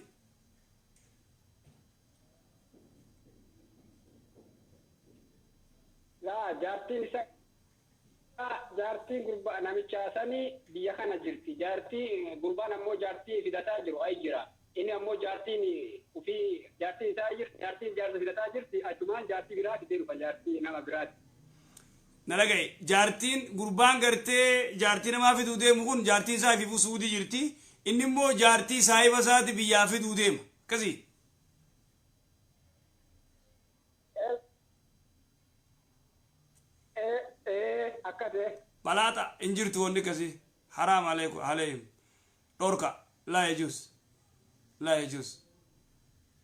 Laa jaartiin isaa jaartiin gurbaa namicha sanii biyya kana jirti. Jaartii gurbaan ammoo jaartii fidataa jiru ay jira. Inni ammoo jaartiin ofii jaartiin isaa jirti jaartiin jaarsa fidataa jirti achumaan jaartii biraa fidee dhufa jaartii nama biraati. Na dhagaye jaartiin gurbaan gartee jaartii namaa fiduu deemu kun jaartiin isaa ififuu suudii jirti. Inni immoo jaartii saahiba isaati biyyaa fiduu deema. Akkasii. Akkate. Balaata hin jirtu wanni akkasii. Haraam alayhim. Dhorka laa yajuus. Laa yajuus.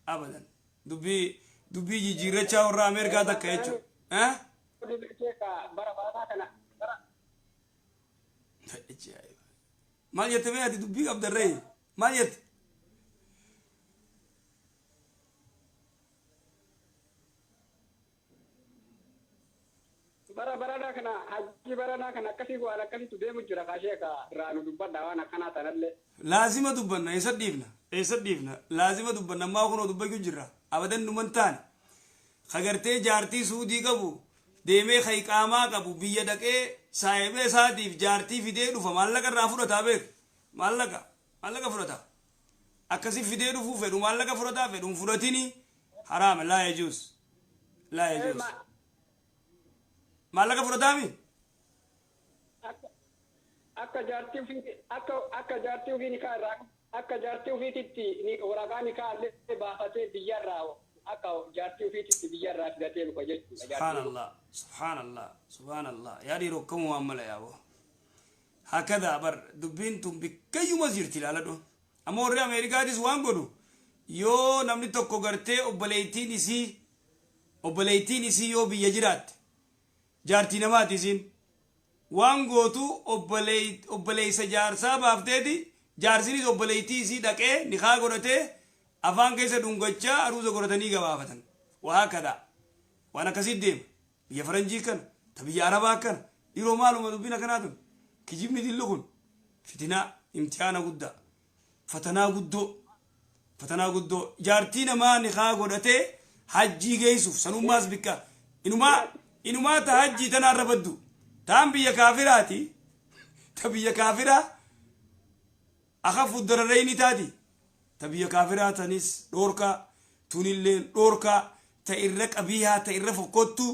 Abadan. Dubbii jijjiirrachaa warra Ameerikaa takka jechuudha. Bara baranaa kana bara. Maal jette mee ati dubbii qabdarree? Maal jette? Bara baranaa kana hajji baranaa kana akkasii waan akkasiitu deemu jira kaashee ka irraa nu dubbadha waan akkanaa tanallee. Laazima dubbanna. Eessa dhiifna? Eessa dhiifna? Laazima dubbanna. Ammaa kunoo dubbachuu jirra. Abadan numan taane kagartee jaartii Suudii qabu deemee ka iqaamaa qabu biyya dhaqee saahibee isaatiif jaartii fidee dhufa. Maallaqa irraa fudhataa beek. Maallaqa fudhata. Akkasi fidee dhufuu fedhu maallaqa fudhataa, fedhu hin fudhatini, haraama. Laa yajuus, laa yajuus. Maallaqa fudhataami. Akka jaartii ofii nikaa irraa, akka jaartii ofiititti waraqaa nikaa illee baafatee biyyarraa, akka jaartii ofiititti biyyarraa fidatee dhufa jechuudha. Subhaanallah, subhaanallah, subhaanallah. Yaa dhiiroo, akkamuu waan mala yaaboo. Hakada bar dubbiin tun bikkayyuma jirti, ilaaladhu. Amma warri Ameerikaatis waan godhu, yoo namni tokko gartee obboleettiin isii yoo biyya jiraatte, jaartii namaati, isiin waan gootu obboleessa jaarsaa baafteeti, jaarsinis obboleettii isii dhaqee nikaa godhatee, afaan keessa dhungachaa aruuza godhatanii gabaafatan. Waa kada waan akkasii deema biyya faranjii kana, ta biyya arabaa kana. Dhiiroo, maaluma dubbiin akkanaa tun? Kijibni dillu kun fitinaa, imtihaana guddaa, fatanaa guddoo, fatanaa guddoo. Jaartii namaa nikaa godhatee hajjii geessuuf sanummaas bikka inumaa ta hajjii tanaarra baddu taan biyya kaafiraati, ta biyya kaafiraa akafu darareyni taati. Ta biyya kaafiraa tanis dhoorkaa, tunilleen dhoorkaa. Ta irra qabiihaa, ta irra fokkottu,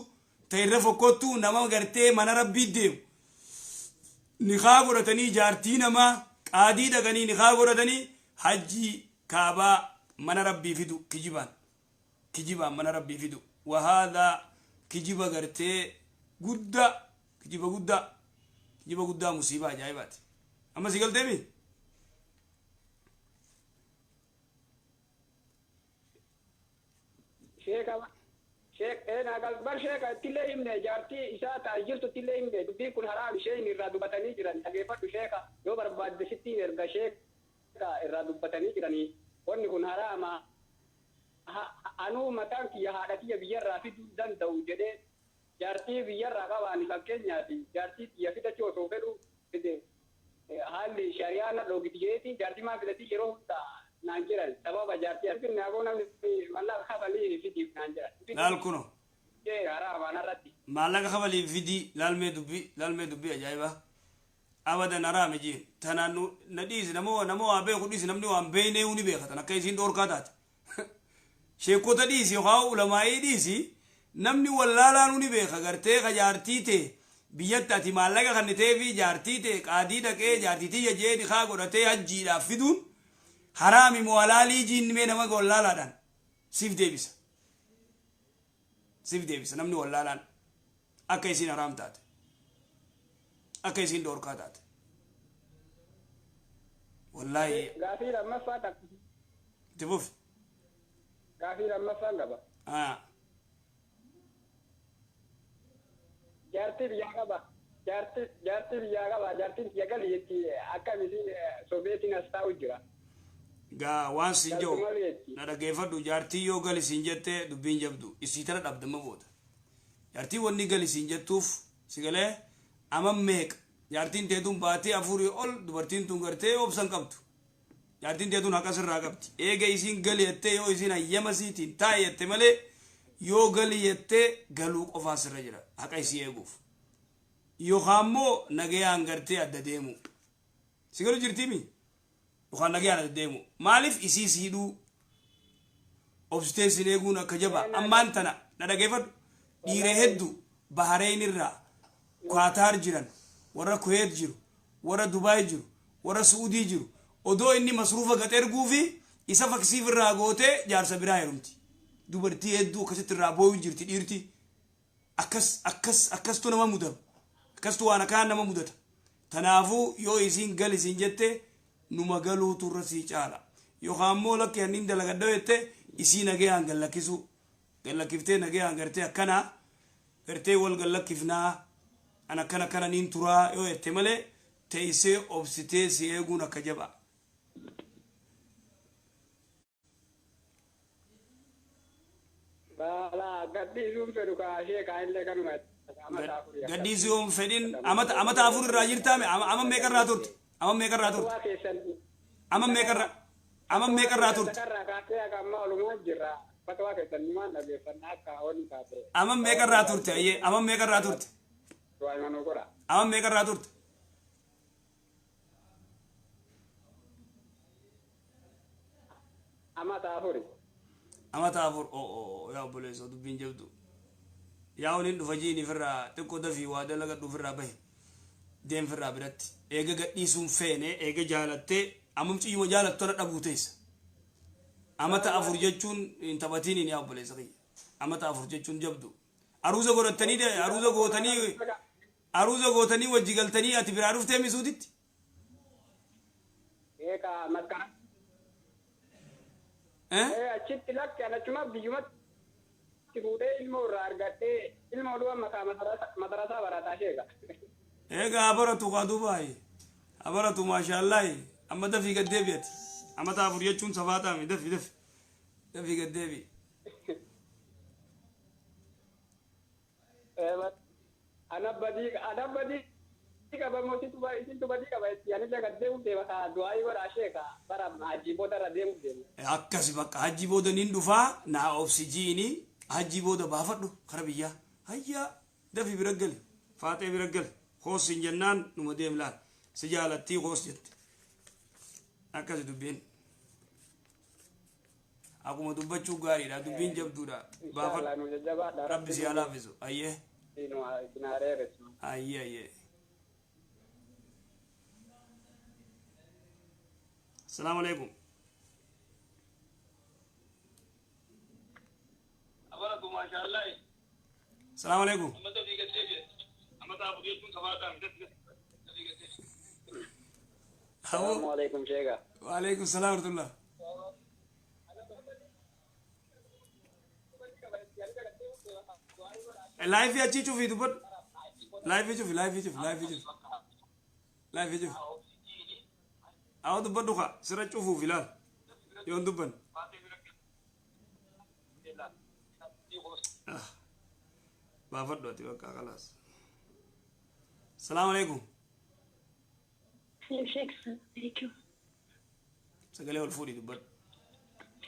ta irra fokkottu, nama gartee mana rabbii deemu nikaa godhatanii, jaartii namaa qaadii dhaqanii nikaa godhatanii hajjii kaabaa mana rabbii fidu, kijibaan, kijibaan mana rabbii fidu. Wahaadaa kijiba gartee guddaa, kijiba guddaa, kijiba guddaa, musiibaa ajaa'ibaati. Amma si galteemi? Sheeka, sheek bar sheeka ittillee himne, jaartii isaa ta'a jirtu ittillee himne. Dubbiin kun haraam, isheen irraa dubbatanii jiran. Dhageeffadhu sheeka, yoo barbaadde sitti erga. Sheeka, irraa dubbatanii jiranii, wanni kun haraama. Anuu mataan kiyya haadha kiyya biyyarraa fiduu danda'u jedhee jaartii biyyarraa qabaani. Fakkeenyaaf jaartii kiyya fidachuu osoo fedhu fide, haalli shari'aa na dhoogiti jeetiin jaartii maa fidatii yeroo hunda naan jedhan. Sababa jaartii as aboo namni mallaqa kafalii fidiif naan jedhan. Laal kuno. Haraama narratti. Maallaqa kafalii fidii. Laalmee dubbii, laalmee dubbii ajaa'ibaa. Abadan haraami jiin tanaan na dhiisi. Nama waa beeku dhiisi, namni waan beeynee ni beekatan akka isiin dhoorkaa taate. Sheekota dhiisi yookaan ulamaa'ii dhiisi, namni wallaalaa ni beeka. Gartee ka jaartii ta'e biyyatti ati maallaqa kannitee fi jaartii ta'e qaadii dhaqee jaartii tiyya jee nikaa godhatee hajjiidhaaf fiduun haraami moo halaalii jiin? Mee nama wallaalaadhaan siif deebisa, siif deebisa. Namni wallaalaan akka isiin haraam taate, akka isiin dhoorkaa taate, wallaahi. Gaafii lammaffaa takka. Itti fufi. Gaafii lammaffaan qaba. Jaartii biyyaa qaba. Jaartii biyyaa qaba. Jaartiin kiyya gali jetti, akkam isin sobeetiin as taa'u jira. Gaa waan siin jiru na dhaggeeffadhu. Jaartii yoo gali siin jette, dubbiin jabdu isii tana dhabdamma booda. Jaartii wanni gali siin jettuuf si galee ama meeqa jaartiin teetuun baatee 4 ol dubartiin tun gartee obsan qabdu. Jaartiin teetuun haqa sirraa qabdi. Eega isiin gali jettee, yoo isiin hayyama siitiin taa'e jette malee, yoo gali jettee galuu qofaa sirra jira haqa isii eeguuf. Yookaan immoo nagayaan gartee adda deemu. Si galu jirtiimi? Yookaan nagayaan adda deemu. Maaliif isii siidhuu obsitee sin eeguun akka jabaa. Ammaan tana na dhageeffadhu. Dhiira hedduu Bahareen irraa Qaataar jiran, warra Kuweet jiru, warra Dubaay jiru, warra Suudii jiru, odoo inni masruufa gad erguu fi isa faksiif irraa gootee jaarsa biraa heerumti. Dubartii hedduu akkasitti irraa booyuu jirti dhiirti. Akkas akkas akkastu nama mudama. Akkastu waan akkaan nama mudata. Tanaafuu yoo isiin gali siin jette, numa galuutu irra sii caala. Yookaan immoo lakki, anniin dalagadha jette, isii nagayaan gallakkisuu. Gallakkiftee nagayaan gartee akkanaa gartee wal gallakkifnaa, an akkana akkana niin turaa yoo jette malee, teessee obsitee si eeguun akka jabaa. Baala gadhiisuun fedhu kaashee kaanillee kanuma. Amata afurii akka. Gadhiisuu yoon fedhin amata 4 irraa jirtaame ama meeqarraa turte? Ama meeqarraa turte? Fatwaa keessan Ama meeqarraa ama meeqarraa turte? Sakarraa kaasee akka ammaa olumaa jirra. Fatwaa keessan numaan dhageeffannaa akka onni taate. Ama meeqarraa turte? Ayyee ama meeqarraa turte? Du'aa imanuu godha. Ama meeqarraa turte? Amata afuri. Amata 4 oo yaa obboleessoo dubbiin jabdu. Yaa waliin dhufa jiini firraa xiqqoo dafii waa dalagadhu firraa bahe. Deem firraa biratti. Eega gadhiisuun feene eega jaalattee amma muciyyuma jaalattu tana dhabuu teessa. Amata 4 jechuun hin taphatiniin yaa obboleessa kiyya. Amata 4 jechuun jabdu. Aruuza godhattanii aruuza gootanii aruuza gootanii wajji galtanii ati biraa dhuftee misuutitti. Eegaa maskara. Eh? Achitti lakki anachuma biyyumatti fuudhee ilmoo irraa argadhee ilmoo du'a makaa madarasaa barataa sheeka. Egaa abaratu kaa duubaayi. Abaratu maashaallahi. Amma dafii gad deebi'ati. Amata 4 jechuun safaataami dafi dafi. Dafii gad deebi'i. Ana badii qaba moo isintu badii qaba itti anillee gad deemuuf deema kaa du'aayii godhaa sheeka bara hajjii booda irra deemuuf deema. Akkasi bakka hajji booda nin dhufaa naa obsijiini hajji booda baafadhu kara biyyaa. Hayyaa dafii bira gali. Faaxee bira gali. Hoos hin jennaan numa deem laal. Si jaalattii hoos jette. Akkasi dubbiin. Akkuma dubbachuu gaariidha. Dubbiin jabduudha. Inshallah Baafadhu. nu jajjabaadha. Rabbi si haa laaffisu. Ayyee. Isin haa dheeressu. Ayyee ayyee. Asalaamu alaikum. Asalaamu alaikum. Salaamu alaikum sheeka. Wa alaikum salaam wa rahmatullah. Live achii cufi dubbadhu. Live cufi live cufi live cufi. Live cufi. Awa dubbadhu kaa sira cufuuf ilaal. Yoon dubban. Baafadhu ati bakka khalaas. Asalaamu alaikum. Sheek alaikum. Sagalee ol fuudhii dubbadhu.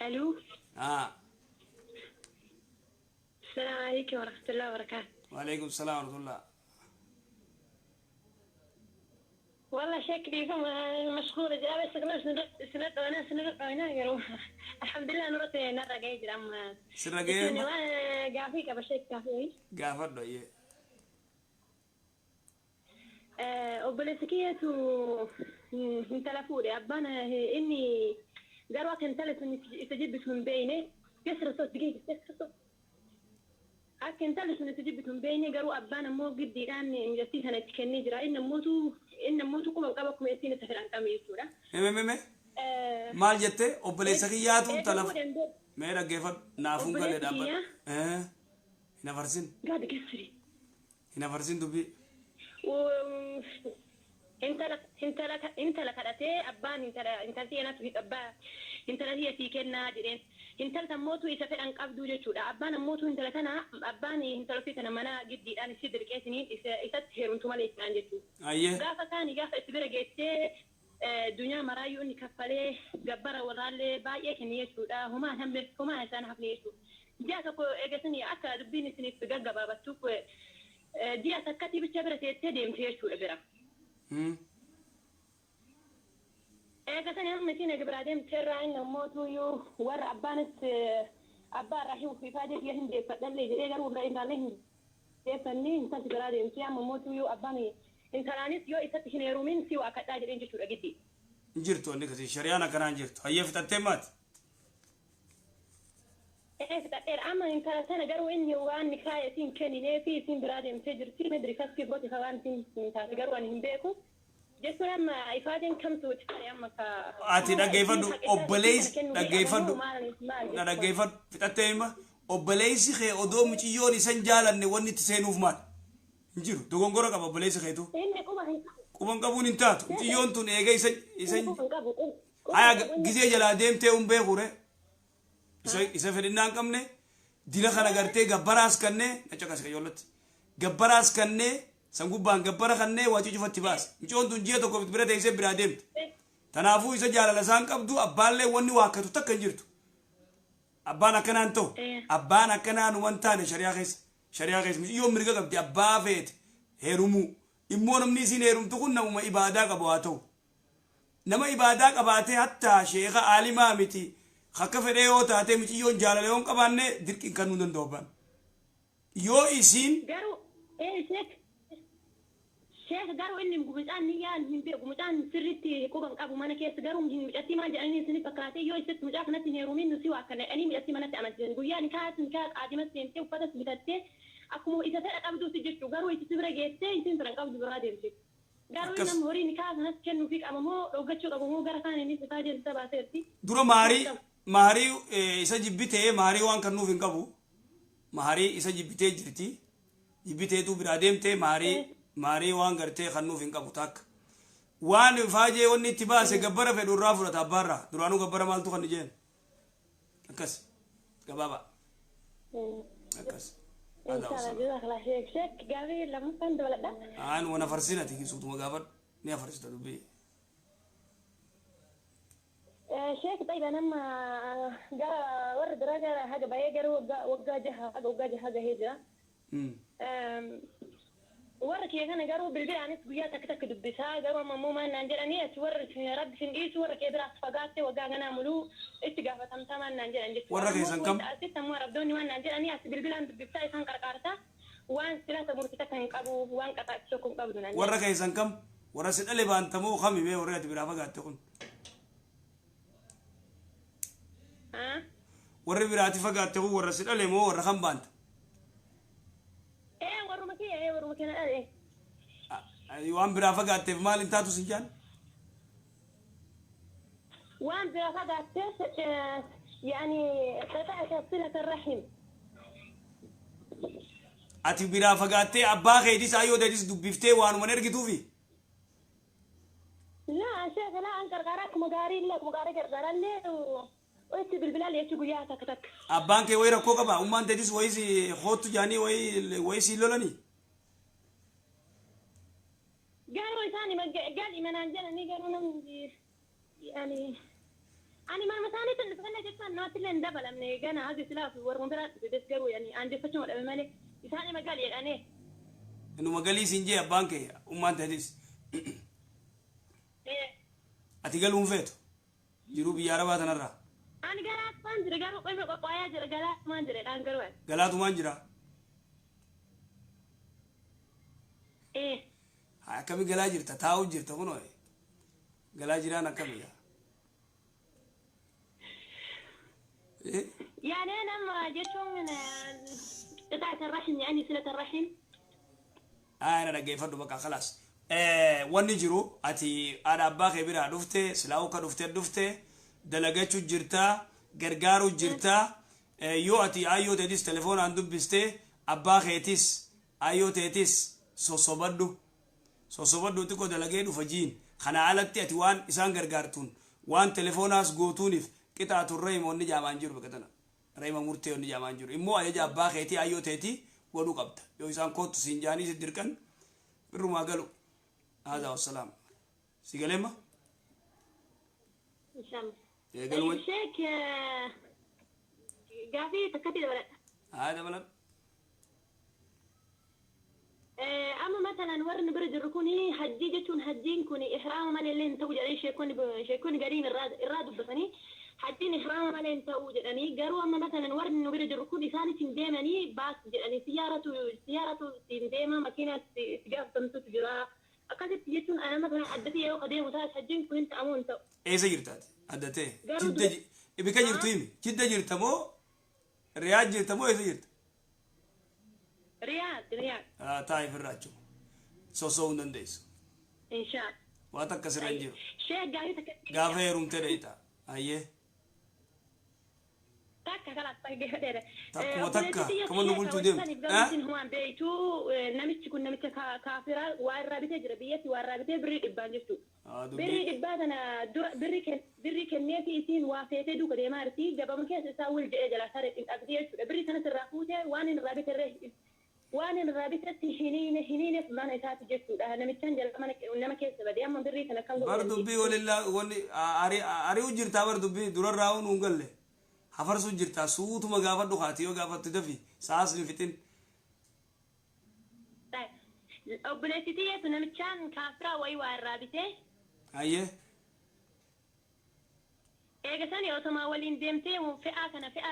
Aluu. Ah. السلام عليكم ورحمة الله وبركاته. وعليكم السلام ورحمة الله. والله شكلي فما مشغولة جاء بس غلوش سنرد وانا سنرد وانا الحمد لله نرد نرى قايد أما Sirra ga'ee وانا قافيك أبشيك قافي. Gaafadhu ayyee. Obboleessa kiyyatu intala fuudhe abbaan inni garuu akka intala sun isa jibbitu hin beeyne kesra sot دقيقة kesra sot akka intalli sun isa jibbitu hin beeyne garuu abbaan ammoo giddiidhaan mijattii sana itti kennee jira inni ammootu quba qaba akkuma ittiin isa fedhan qabne jechuudha. Mee mee mee maal jette obboleessa kiyyaatu intala mee dhaggeeffadhu naafuun galee dhaabbadhu. Hin afarsin. Gaadi keessiri. Hin afarsin dubbii. Intala intala intala kadhatee abbaan intala intalti anatu abbaa intala tiyya sii kennaa jedheen intalta ammootu isa fedhan qabdu jechuudha abbaan ammootu intala tana abbaan intala ofii tana mana giddiidhaan isii dirqeesiniin isatti heerumtu malee isaan jechuudha. Ayyee. Gaafa kaani gaafa itti bira geessee dunyaa maraayyuu inni kaffalee gabbara warraallee baay'ee kenne jechuudha homaa hambe homaa isaan hafne jechuudha. Ji'a tokko eegasanii akka dubbiin isiniif gaggabaabattuuf ji'a takkatti bicha bira teessee deemte jechuudha bira. Eegasanii amma isiin eega biraa deemte irraa inni ammootuyyuu warra abbaanis abbaa irraa himuuf ifaa jedhee hin deeffadhallee jedhee garuu irraa intaallee hin deeffanne intalti biraa deemte amma ammootuyyuu abbaan intalaanis yoo isatti hin heerumin si waa kadhaa jedheen jechuudha giddi. Hin jirtu wanni akkasii shari'aan akkanaa hin jirtu. Hayyee fixattee maati? Fixadheera amma intala tana garuu inni waan nikaa isiin kenninee fi isiin biraa deemtee jirti medri kasii gooti ka waan isiin taate garuu ani hin beeku. Jechuun amma ifaajeen kamtu itti ta'e amma ka. Ati dhaggeeffadhu obboleessi dhaggeeffadhu na dhaggeeffadhu fixattee hima obboleessi kee odoo muciyyoon isan jaalanne wanni itti seenuuf maal? Hin jiru dogongora qaba obboleessi keetu. Inni quba hin qabu. Quban qabuun hin taatu muciyyoon tun eega isan isan Quba hin qabu. haya gizee jalaa deemtee hin beeku re. Isa fedhinnaa hin qabne dila kana gartee gabbaraas kennee na caqase kayyoollatti. Gabbaraas kannee san gubbaan gabbara kannee waa cufatti baase. Micoon tun ji'a tokko bira teessee biraa deemte. Tanaafuu isa jaalala isaan qabdu abbaallee wanni waakkatu takka hin jirtu. Abbaan akkanaan ta'u, abbaan akkanaan waan taane shari'aa keessa, shari'aa keessa mucayyoo mirga qabdi abbaa feete heerumuu. Immoo namni isiin heerumtu kun namuma ibaadaa qabu haa ta'u. Nama ibaadaa qabaatee hattaa sheeka aalimaa miti akka fedhee yoo taate mucayyoon jaalala yoo hin qabaanne dirqiin kennuu hin danda'u abbaan. Yoo isiin Garuu sheek sheek garuu inni mucaan niyyaan hin beeku, mucaan sirriitti quba hin qabu mana keessa. Garuu mucattii maal jedhanii isin fakkaatee yoo isitti mucaa kanatti hin heerumin nu si waa akkana jedhanii mucattii manatti amansiisan. Guyyaa nikaa qaadimas seentee uffatas bitattee akkuma isa fedha qabduuti jechuu, garuu isi bira geessee isin fedha qabdu biraa deemte. Garuu nama horii nikaa kanas kennuufii qabamoo dhoggachuu qabamoo gara kaan inni isaa deemsa baaseerti. Dura maarii isa jibbitee maarii waan kennuuf hin qabu. Maarii isa jibbitee jirti. Jibbiteetu biraa deemtee maarii waan gartee kennuuf hin qabu takka. Waan faajee wanni itti baase gabbara fedhu irraa fudhata abbaarraa. Duraanuu gabbara maaltu kan jeen. Akkas gabaabaa. Akkas. Inshallah, jazakallah sheek. Sheek, gaafii lammaffaan dabaladha. Aan wana farsinati suutuma gaafadhu ni afarsita dubbii. Sheek, طيب, nama gara warra biraa gara haga bahee garuu waggaa 6, haga waggaa 6 gahee jira. Warra kee kana garuu bilbilaanis guyyaa takka takka dubbisaa, garuu amma immoo maal naan jedhanii, ati warra rabbi sin dhiisu, warra kee biraas fagaatte waggaa ganaa muluu itti gaafatamtaa maal naan jedhan jechuudha. Warra keessan kam? Asitti ammoo arabdoonni waan naan jedhanii, ati bilbilaan dubbiftaa isaan qarqaartaa, waan silata murtii takka hin qabu, waan qaxaatu tokko hin qabdu naan. Warra keessan kam? Warra si dhale baantamoo kami mee warri ati biraa fagaatte kun? Warri biraati fagaatte kun warra si dhale moo warra kam baanta? Ee, warruma kee, ee, warruma kee na dhale. Waan biraa fagaatteef maal hin taatu sin jaan? Waan biraa fagaatteef يعني قطعت صلة الرحم. Ati biraa fagaattee abbaa keetis ayyoo teetis dubbiftee waanuman ergituufi? لا شيخ، لا, an qarqaraa akkuma gaarii illee, akkuma gaarii qarqaraallee itti bilbilaan jechuun guyyaa takka takka. Abbaan kee wayi rakkoo qaba? Ummaan teetis wayi si hoottu jaanii wayi si lolanii? Garuu isaan gali manaan jedhanii, garuu namni yani ani manuma isaaniitti dhufanii jechaan namatti illee hin dabalamne gana haga silaaf warra biraa dhufe, garuu yani aanjeffachuu dhabe malee isaan ima gali jedhanii. Inuma galii siin jee abbaan kee, ummaan teetis. Ati galuun feetu jiruu biyya arabaa tanarraa? Ani galaatumaan jira, garuu qofa qophaayaa jira, galaatumaan jira dhaan garuu. Galaatumaan jira. Ee. Haa, akkami galaa jirta? Taa'u jirta kunoo, galaa jiraan akkami yaa? يعني أنا jechuun قطعة الرحم، يعني صلة الرحم. Haa, na dhaggeeffadhu, bakka khalaas. Wanni jiru ati haadha abbaa kee biraa dhufte, silaa'uu ka dhufte dhufte dalagachuu jirtaa, gargaaruu jirtaa. Yoo ati ayyoo teetis telefoonaan dubbiste, abbaa keetis ayyoo teetis sossobadhu, sossobadhu, xiqqoo dalagee dhufa jiin. Kana alatti ati waan isaan gargaartuun waan telefoonaas gootuuniif qixaatu reema wanni jaamaan jiru bakka tana reema murtee wanni jaamaan jiru. Immoo ajaja abbaa keetii ayyoo teetii godhuu qabda. Yoo isaan kootu siin jaanii si dirqan, birrumaa galu. هذا والسلام. سيقاليما. إن شاء الله. قالوا. sheek, gaafii takkatti dabaladha. هذا بلد. Amma masalan warri nu bira jirru kuni hajjii jechuun hajjiin kun ihraama malee illee hin ta'u jedhanii sheekonni gariin irraa dubbatanii, hajjiin ihraama malee hin ta'u jedhanii. Garuu amma masalan warri nu bira jirru kun isaan ittiin deemanii baas jedhanii, siyaaratu ittiin deema, makiinaa itti gaafatamtutu jira akkasitti jechuun. Ana masalan addatti yeroo adeemu taate hajjiin kun hin ta'amoo hin ta'u? Eessa jirtaati addatee? Garuu Jidda bika jirtu himi. Jidda jirta moo Riyaad jirta moo eessa jirta? Riyaad, Riyaad. Taa'ee firraa jechuudha. Soso'uu hin dandeessu. Inshaa Waan takka sirra hin jiru. Sheek, gaafii takkatti. Gaafa heerumtee dheeyta. Ayyee. Takka kalaas dhaggeeffadheera. Takkuma takka, kama nu bulchuu deemtu. Gaaffiin humaan beeytu, namichi kun namicha kaafiraa waa irraa bitee jira biyyatti, waa irraa bitee birrii dhibbaan jechuudha. Birrii dhibbaa tana dura birrii kenneefi isiin waa feetee duuka deemaa jirti. Gabama keessa isaa wal jedhee jalaa saree hin dhabdee jechuudha. Birrii kanas irraa fuutee waan inni irraa bite irree Waan inni irraa bitetti hiniine hiniineef mana isaati jechuudha. Namichaan jala mana nama keessa badee amma birrii kana akkam godhuu Bar dubbii dandeessi? walillaa wanni ari'u jirtaa bar dubbii durarraa nuun galle. Hafarsuu jirtaa suutuma gaafadhu kaati yoo gaafattu dafi sa'aas hin fixin. Obboleessi tiyyeetu namichaan kaafiraa wayii waa irraa bitee Hayyee. Eega sani osomaa waliin deemtee fe'aa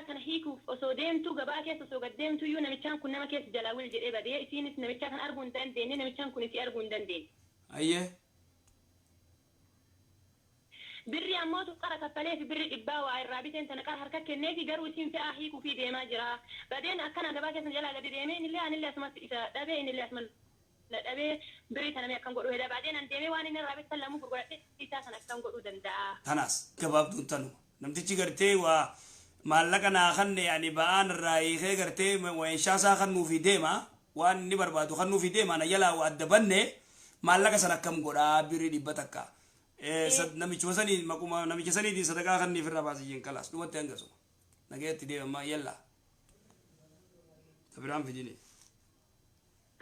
kana hiikuuf osoo deemtuu, gabaa keessa osoo gad deemtuu iyyuu, namichaan kun nama keessa jalaa wil jedhee badee, isiinis namichaa kan arguu hin dandeenye, namichaan kun isii arguu hin dandeenye. Hayyee. Birri ammoo qara kaffalee fi birri 100 waa irraa biteen tana qara harka kenneefi, garuu isiin fe'aa hiikuu fi deemaa jira. Badeen akkana gabaa keessa jalaa gadi deemee, innillee anillee asumatti isa dhabee, innillee asuma na dhabee, birrii tana mee akkam godhuu heda? Baadeen an deemee waan inni irraa bitan lamuu gurguradhee isaa kana akkam godhuu danda'a? Tanaas gabaabduun tanuma. Namtichi gartee waa maallaqa naa kanne, ani ba'aan irraa hiikee gartee meeshaa isaa kannuufi deema, waan inni barbaadu kannuufi deema, na jalaa waa adda banne, maallaqa san akkam godhaa? Birrii 100 namichuma sanii, maquma namicha saniitiin sadaqaa kanniif irraa baasii jeen. Kalaas, dhumatti hangasuma nagayetti deema. Yalla, biraan fidini.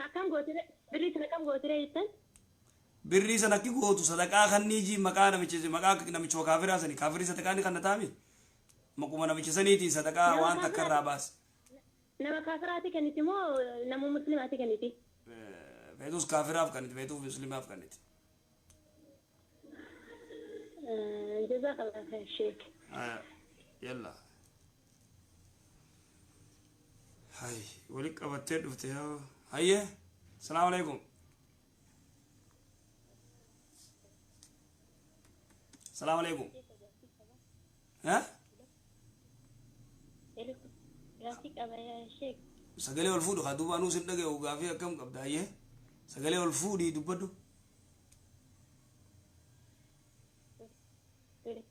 Akkam gootire birrii sana, akkam gootire jettan? Birrii san akki gootu sadaqaa kannii maqaa namicha, maqaa namichuma kaafiraa sani. Kaafirii sadaqaa ni kanna taami, maquma namicha saniitiin sadaqaa Nama waan takka irraa baas. Nama kaafiraati kenniti moo nama muslimaati kenniti? Feetus kaafiraaf kanniti, feetuuf muslimaaf kanniti. Jazakallah khair, sheek. Yalla, hay wali qabattee dhufte. Hayyee, salaamu alaikum. Salaamu alaikum. Eh? Gaafii qaba, yaa sheek. Sagalee ol fuudhu kaa, duuba anuu sin dhagayu. Gaafii akkam qabda? Hayyee, sagalee ol fuudhii dubbadhu. Tole.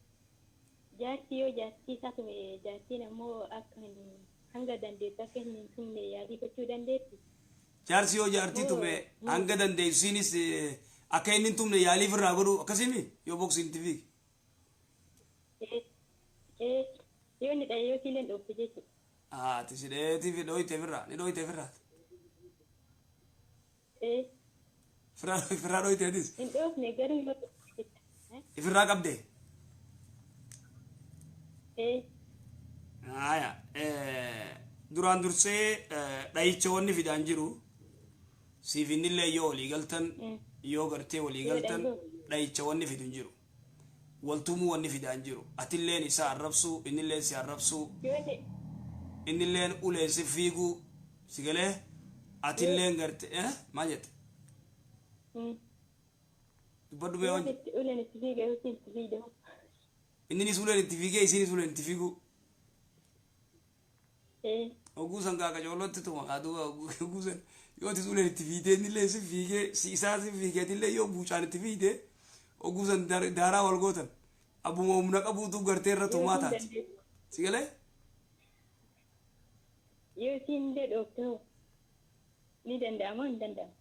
Jaarsi yoo jaartii isaa tume, jaartiin ammoo akka hin hanga dandeettu akka hin tumne yaalii gochuu dandeetti? Jaarsi yoo jaartii tume, hanga dandeessu isiinis akka inni hin tumne yaaliif irraa godhu, akkasimi yoo boksiin itti fiigi. Ee, yoo inni dhaye, yoo isiillee dhoofte jechuudha. Ati si dheetii fi dhooyte firraa ni dhooyte firraa. Ee. Firraa dhooyte atis. Hin dhoofne, garuu yoo Ifirraa qabde. Ee. Haya, duraan dursee dhayicha wanni fidaan jiru siif innillee yoo walii galtan, yoo gartee walii galtan, dhayicha wanni fidu hin jiru. Waltumuu wanni fidaan jiru. Atilleen isa arrabsuu, innilleen si arrabsuu, Yoo inni innilleen uleen si fiiguu, si galee, atilleen garte maal jette? Dubbadhu mee. Yoo waan itti uleen itti fiige, yoo itti fiige. Inninis uleen itti fiigee, isiinis uleen itti fiiguu. Ee. Oguu san kaa qacoolotti tuma kaa duuba. Oguu san yoo atis uleen itti fiigee, innillee si fiigee, si isaa si fiigee, atillee yoo buucaan itti fiigee, oguu san daaraa wal gootan. Abbuma humna qabuutu gartee irra tumaa taati. Si galee? Yoo isiin illee dhoofte hoo, ni danda'ama hin danda'amu?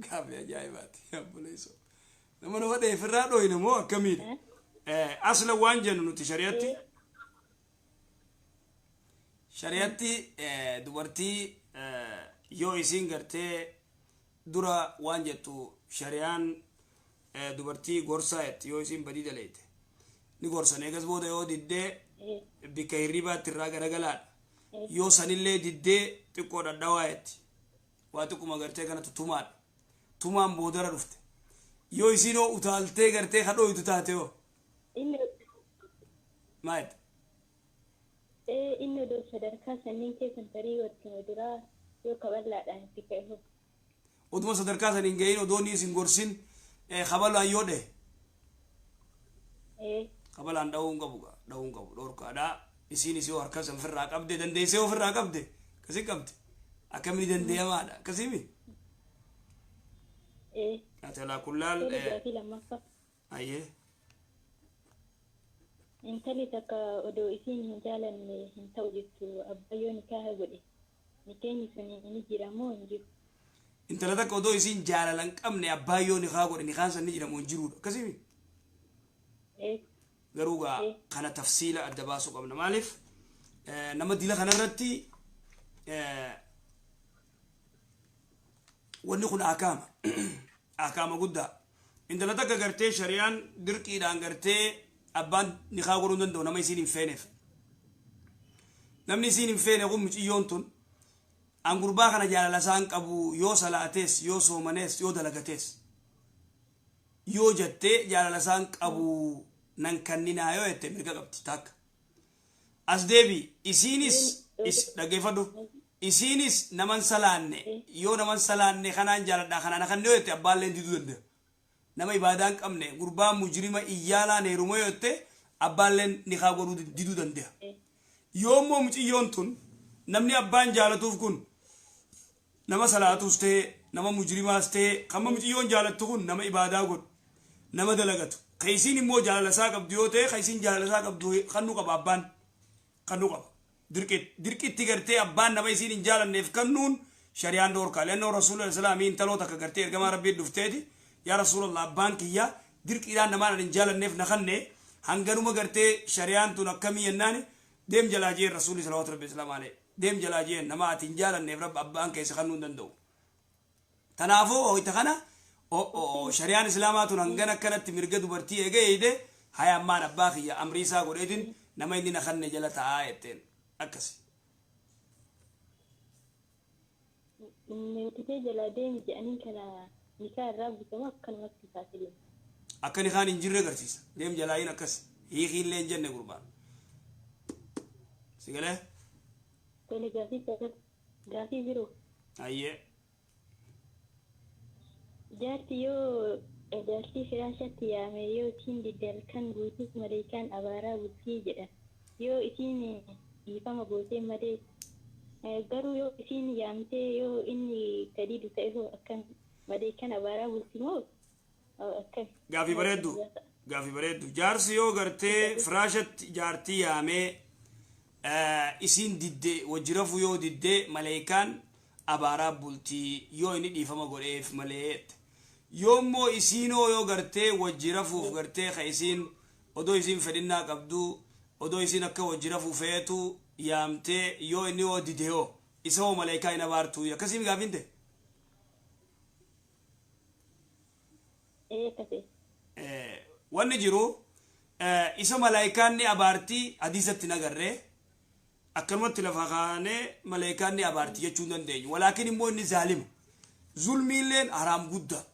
Gaaffii ajaa'ibaati, obboleessoo. Nama dheefirraa dhooyne moo akkamiidha? Asla waan jennu nuti shari'atti dubartii yoo isiin gartee dura waan jettu, shari'aan dubartii gorsaa jetti. Yoo isiin badii daleeyte ni gorsan. Eegas booda yoo diddee, bikka hirribaatti irraa garagalaadha. Yoo sanillee diddee, xiqqoo dhadhawaa jetti, waa xiqquma gartee kanatu tumaadha. Tumaan boodara dhufte, yoo isiin hoo utaaltee gartee kadhooytu taate hoo? Inni Maal jette? Inni odoo sadarkaa sanniin keessan tarii wattuma duraa yoo kaballaadhaan itti ka'e hoo? Oduma sadarkaa san hin gahin, odoo ni isin gorsin, kabalaan yoo dhahe? Ee. Kabalaan dhahuu hin qabu gaa, dhahuu hin qabu, dhorkaadha. Isiinis yoo harka san ofirraa qabde, dandeessee ofirraa qabde, akkasii qabde, akkamini dandeeyamaadha, akkasimi. Ee. Ati alaa kullaal. Tole, gaafii lammaffaa. Ayyee. Intalli takka odoo isiin hin jaalanne hin ta'u jettu, abbayyoo nikaaha godhe, nikeenyi sun ni jira moo hin jiru? Intala takka odoo isiin jaalala hin qabne abbaan yoo nikaa godhe, nikaan san ni jira moo hin jiruudha, akkasimi? Ee. Garuu gaa kana tafsiila adda baasuu qabna. Maaliif nama dila kanarratti Wanni kun akaama. Akaama guddaa. Intala takka gartee shari'aan dirqiidhaan gartee abbaan nikaa godhuu hin danda'u nama isiin hin feeneef. Namni isiin hin feene kun muciyyoon tun an gurbaa kana jaalala isaan qabu yoo salaatees yoo soomanees yoo dalagatees yoo jettee jaalala isaan qabu nan kanninaa yoo jette mirga qabdi takka. As deebi isiinis dhaggeeffadhu isiinis naman salaanne yoo naman salaanne kanaan jaaladha kanaan kan yoo jette abbaallee diduu danda'a. Nama ibaadaa hin qabne gurbaa mujrima iyyaalaan heeruma yoo jette abbaalleen nikaa godhuu diduu danda'a. Yoo immoo muciyyoon tun namni abbaan jaalatuuf kun nama salaatus ta'e nama mujrimaas ta'e kan muciyyoon jaalattu kun nama ibaadaa godhu nama dalagatu ka isiin immoo jaalala isaa qabdu yoo ta'e ka isiin jaalala isaa qabdu kannuu qaba abbaan kannuu qaba. Dirqitti gartee abbaan nama isiin hin jaalanneef kannuun shari'aan dhoorkaa. Leennoo rasuula islaamii intaloo takka gartee ergamaa rabbii dhufteeti yaa rasuulallah abbaan kiyya dirqiidhaan namaan ani hin jaalanneef na kanne hanganuma gartee shari'aan tun akkamii jennaani deem jalaa jeen rasuulli salawaatu rabbi islaam alee deem jalaa jeen nama ati hin jaalanneef rabbi abbaan keessa kannuu hin danda'u. Kanaafuu hoyta kana shari'aan islaamaa tun hangana akkanatti mirga dubartii eegee eeyde haya ammaan abbaa kiyya amrii isaa godheetin nama inni na kanne jala taa'aa jetteen akkasi. Meetitee jalaa deemi jedhanii kana nikaa irraa butamu akkanumatti taasisu. Akka nikaan hin jirre agarsiisa. Deem jalaayin akkas hiikiillee hin jenne gurbaan. Si galee? Tole gaafii gaafii biroo. Ayyee. Jaarti yoo jaartii firaashatti yaame yoo isiin didde halkan guutuuf maleekaan abaaraa bultii jedha. Yoo isiin dhiifama gootee malee garuu yoo isiin yaamtee yoo inni gadi ta'e hoo akkam maleekaan abaaraa bulti moo akkam? Gaafii bareeddu. Gaafii bareeddu. Jaarsi yoo gartee firaashatti jaartii yaamee isiin didde wajji rafuu yoo didde maleekaan abaaraa bultii yoo inni dhiifama godheef malee. Yoo immoo isiinoo yoo gartee wajji rafuuf gartee ka isiin odoo isiin fedhinnaa qabdu odoo isiin akka wajji rafuu feetu yaamtee yoo inni yoo dide hoo isa hoo maleekaa hin abaartu akkasii gaafiin ta'e. Akkasii. Wanni jiru isa malaayikaan ni abaartii hadiisatti nagarree akkanumatti lafa kaanee malaayikaan ni abaartii jechuu hin dandeenyu. Walaakin immoo inni zaalima. Zulmiilleen haraam guddaa.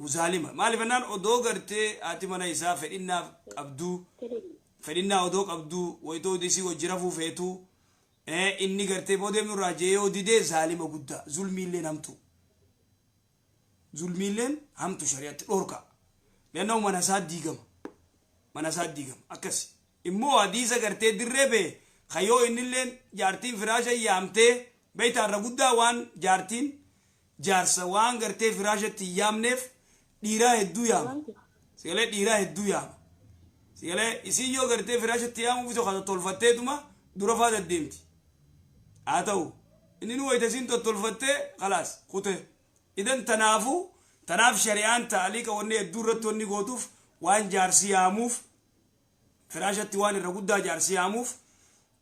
Zaalima. Maaliif jennaan odoo gartee haati mana isaa fedhinnaaf qabduu fedhinnaa odoo qabduu wayitoo isii wajji rafuu feetuu inni gartee booda deemnu irraa jee yoo didee zaalima guddaa. Zulmiilleen hamtu. Zulmiilleen hamtu shari'aatti dhorka. Leennoo mana isaa diigama. Mana isaa diigama. Akkasi. Immoo hadiisa gartee dirree bee kayyoo innilleen jaartiin firaasha yaamtee beektaa irra guddaa waan jaartiin jaarsa waan gartee firaashatti hin yaamneef dhiiraa hedduu yaama. Sigalee dhiiraa hedduu yaama. Sigalee isiin yoo gartee firaashatti yaamuuf isa kana tolfatteetuma dura faa deddeemti. Haa ta'u inni nu wayita isiin tottolfattee khalaas kute. Idan tanaafuu tanaaf shari'aan taaliqa wanni hedduu irratti wanni gootuuf waan jaarsi yaamuuf firaashatti waan irra guddaa jaarsi yaamuuf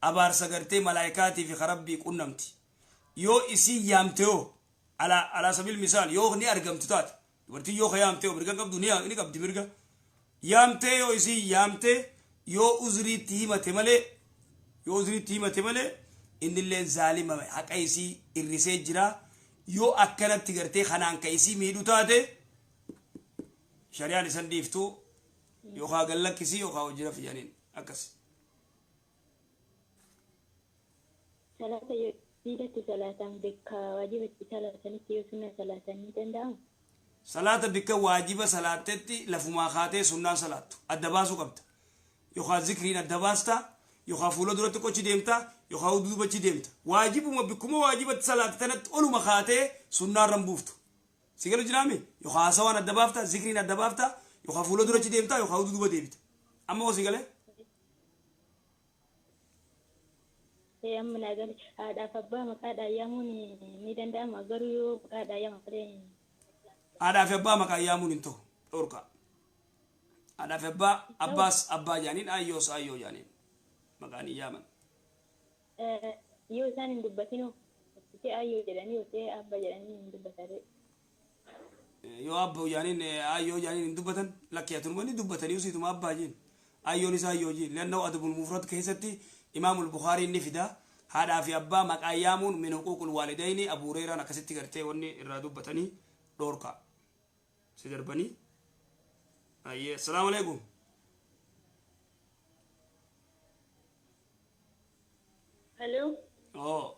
abaarsa gartee malaayikaatii fi karabbii qunnamti. Yoo isiin yaamte hoo alaa sabil misaal yoo ni argamtu taate dubartiin yoo ka yaamte hoo mirga hin qabdu ni qabdi mirga. Yaamtee yoo isiin yaamte yoo uzriitti himate malee yoo uzriitti himate malee innilleen zaalima haqa isii irrisee jira. Yoo akkanatti gartee kanaan ka isii miidhu taate shari'aan isan dhiiftu yookaan gallakkisii yookaan hojii rafi jedhaniin akkas. Salaata yoo diidatti salaatan bakka waajibatti salaatanitti yoo sunna salaatan ni danda'ama? Salaata bikka waajiba salaattetti lafumaa kaatee sunnaan salaattu adda baasuu qabda. Yookaan zikriin adda baasta yookaan fuula duratti qochi deemta yookaan duubachi deemta. Waajibuma bikkuma waajibatti salaatte tanatti oluma kaatee sunnaarran buuftu. Si galu jiraami? Yookaan haasawaan adda baafta zikriin adda baafta yookaan fuula durachi deemta yookaan duuba deebita. Amma hoo si galee? Amma naa gale haadhaaf abbaa maqaadhaan yaamuun ni danda'ama garuu yoo maqaadhaan yaama malee. Haadhaa fi abbaa maqaan yaamuun hin ta'u dhorka. Haadhaa fi abbaa abbaas abbaa jaaniin ayyoos ayyoo jaaniin maqaan hin yaaman. Yoo isaan hin dubbatinoo Otee ayyoo jedhanii otee abba jedhanii hin dubbatare. Yoo abba jaaniin ayyoo jaaniin hin dubbatan, lakki atunuma ni dubbatanii usiituma abbaa jeen. Ayyoon isaa ayyoo jeen. Leannoo adabul mufrad keessatti Imaamul Bukhaariin ni fida. Haadhaa fi abbaa maqaa yaamuun min huquuqul waalidayni. Abu Hureyraan akkasitti gartee wanni irraa dubbatanii dhoorka. Si darbanii. Ayyee, assalaamu alaikum. Hello. Oo.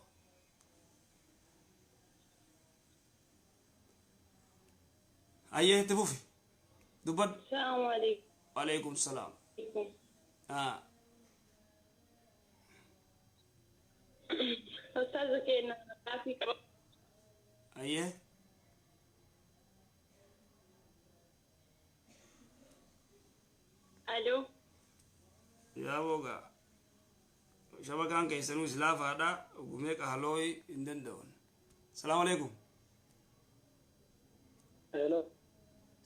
Ayyee, itti fufi. Dubbadhu. Salaamu alaikum. Waalaikum salaam. Ah. Ustaaza keenya, gaafii qaba. Ayyee. Hello. Yaa boogaa. Shabakaan keessanuu islaafaadha. Gumee qahalooyi hin danda'un. Salaamu alaikum. Hello.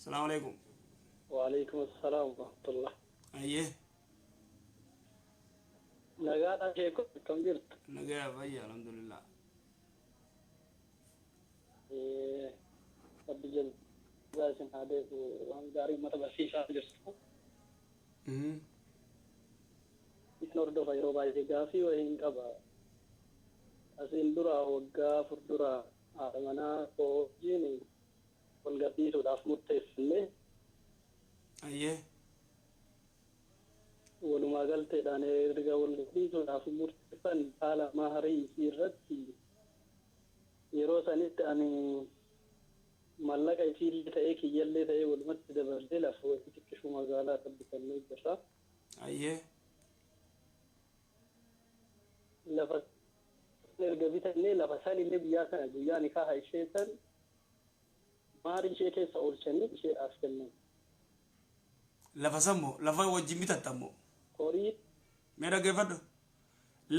Salaamu alaikum. Waalaikum assalam wa rahmatullah. Ayyee. Nagaadha sheeko, akkam jirtu? Nagaya, fayya, alhamdulillah. Rabbi jazaa isin haa deebisu, waan gaarii uummata barsiisaa jirtu. Isin hordofa yeroo baay'ee, gaafii wayii hin qaba. Asiin dura waggaa 4 dura haadha manaa koo wajjin wal gadhiisuudhaaf murteessinne. Ayyee. Walumaa galteedhaan erga wal gadhiisuudhaaf murteessan, haala maharii isii irratti yeroo sanitti ani mallaqa isiillee ta'ee kiyyallee ta'ee walumatti daballee lafa wayii xiqqishuu magaalaa irra bitannee jirra. Ayyee. Lafa erga bitannee, lafa sanillee guyyaa sana, guyyaa nikaaha ishee san, maharii ishee keessa oolchanii isheedhaaf kennan. Lafa sammoo lafa wajjin bitattammoo? Horii. Mee dhaggeeffadhu.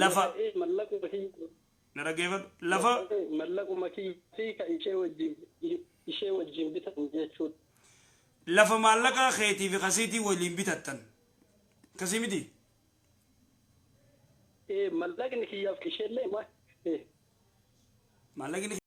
Lafa. Mallaquma kiyya. Na dhaggeeffadhu. Lafa. Mallaquma kiyya fi ka ishee wajjin bitan jechuudha. Lafa maallaqa keetii fi kasiitii waliin bitattan. Kasii miti? Mallaqni kiyyaaf isheellee Maallaqni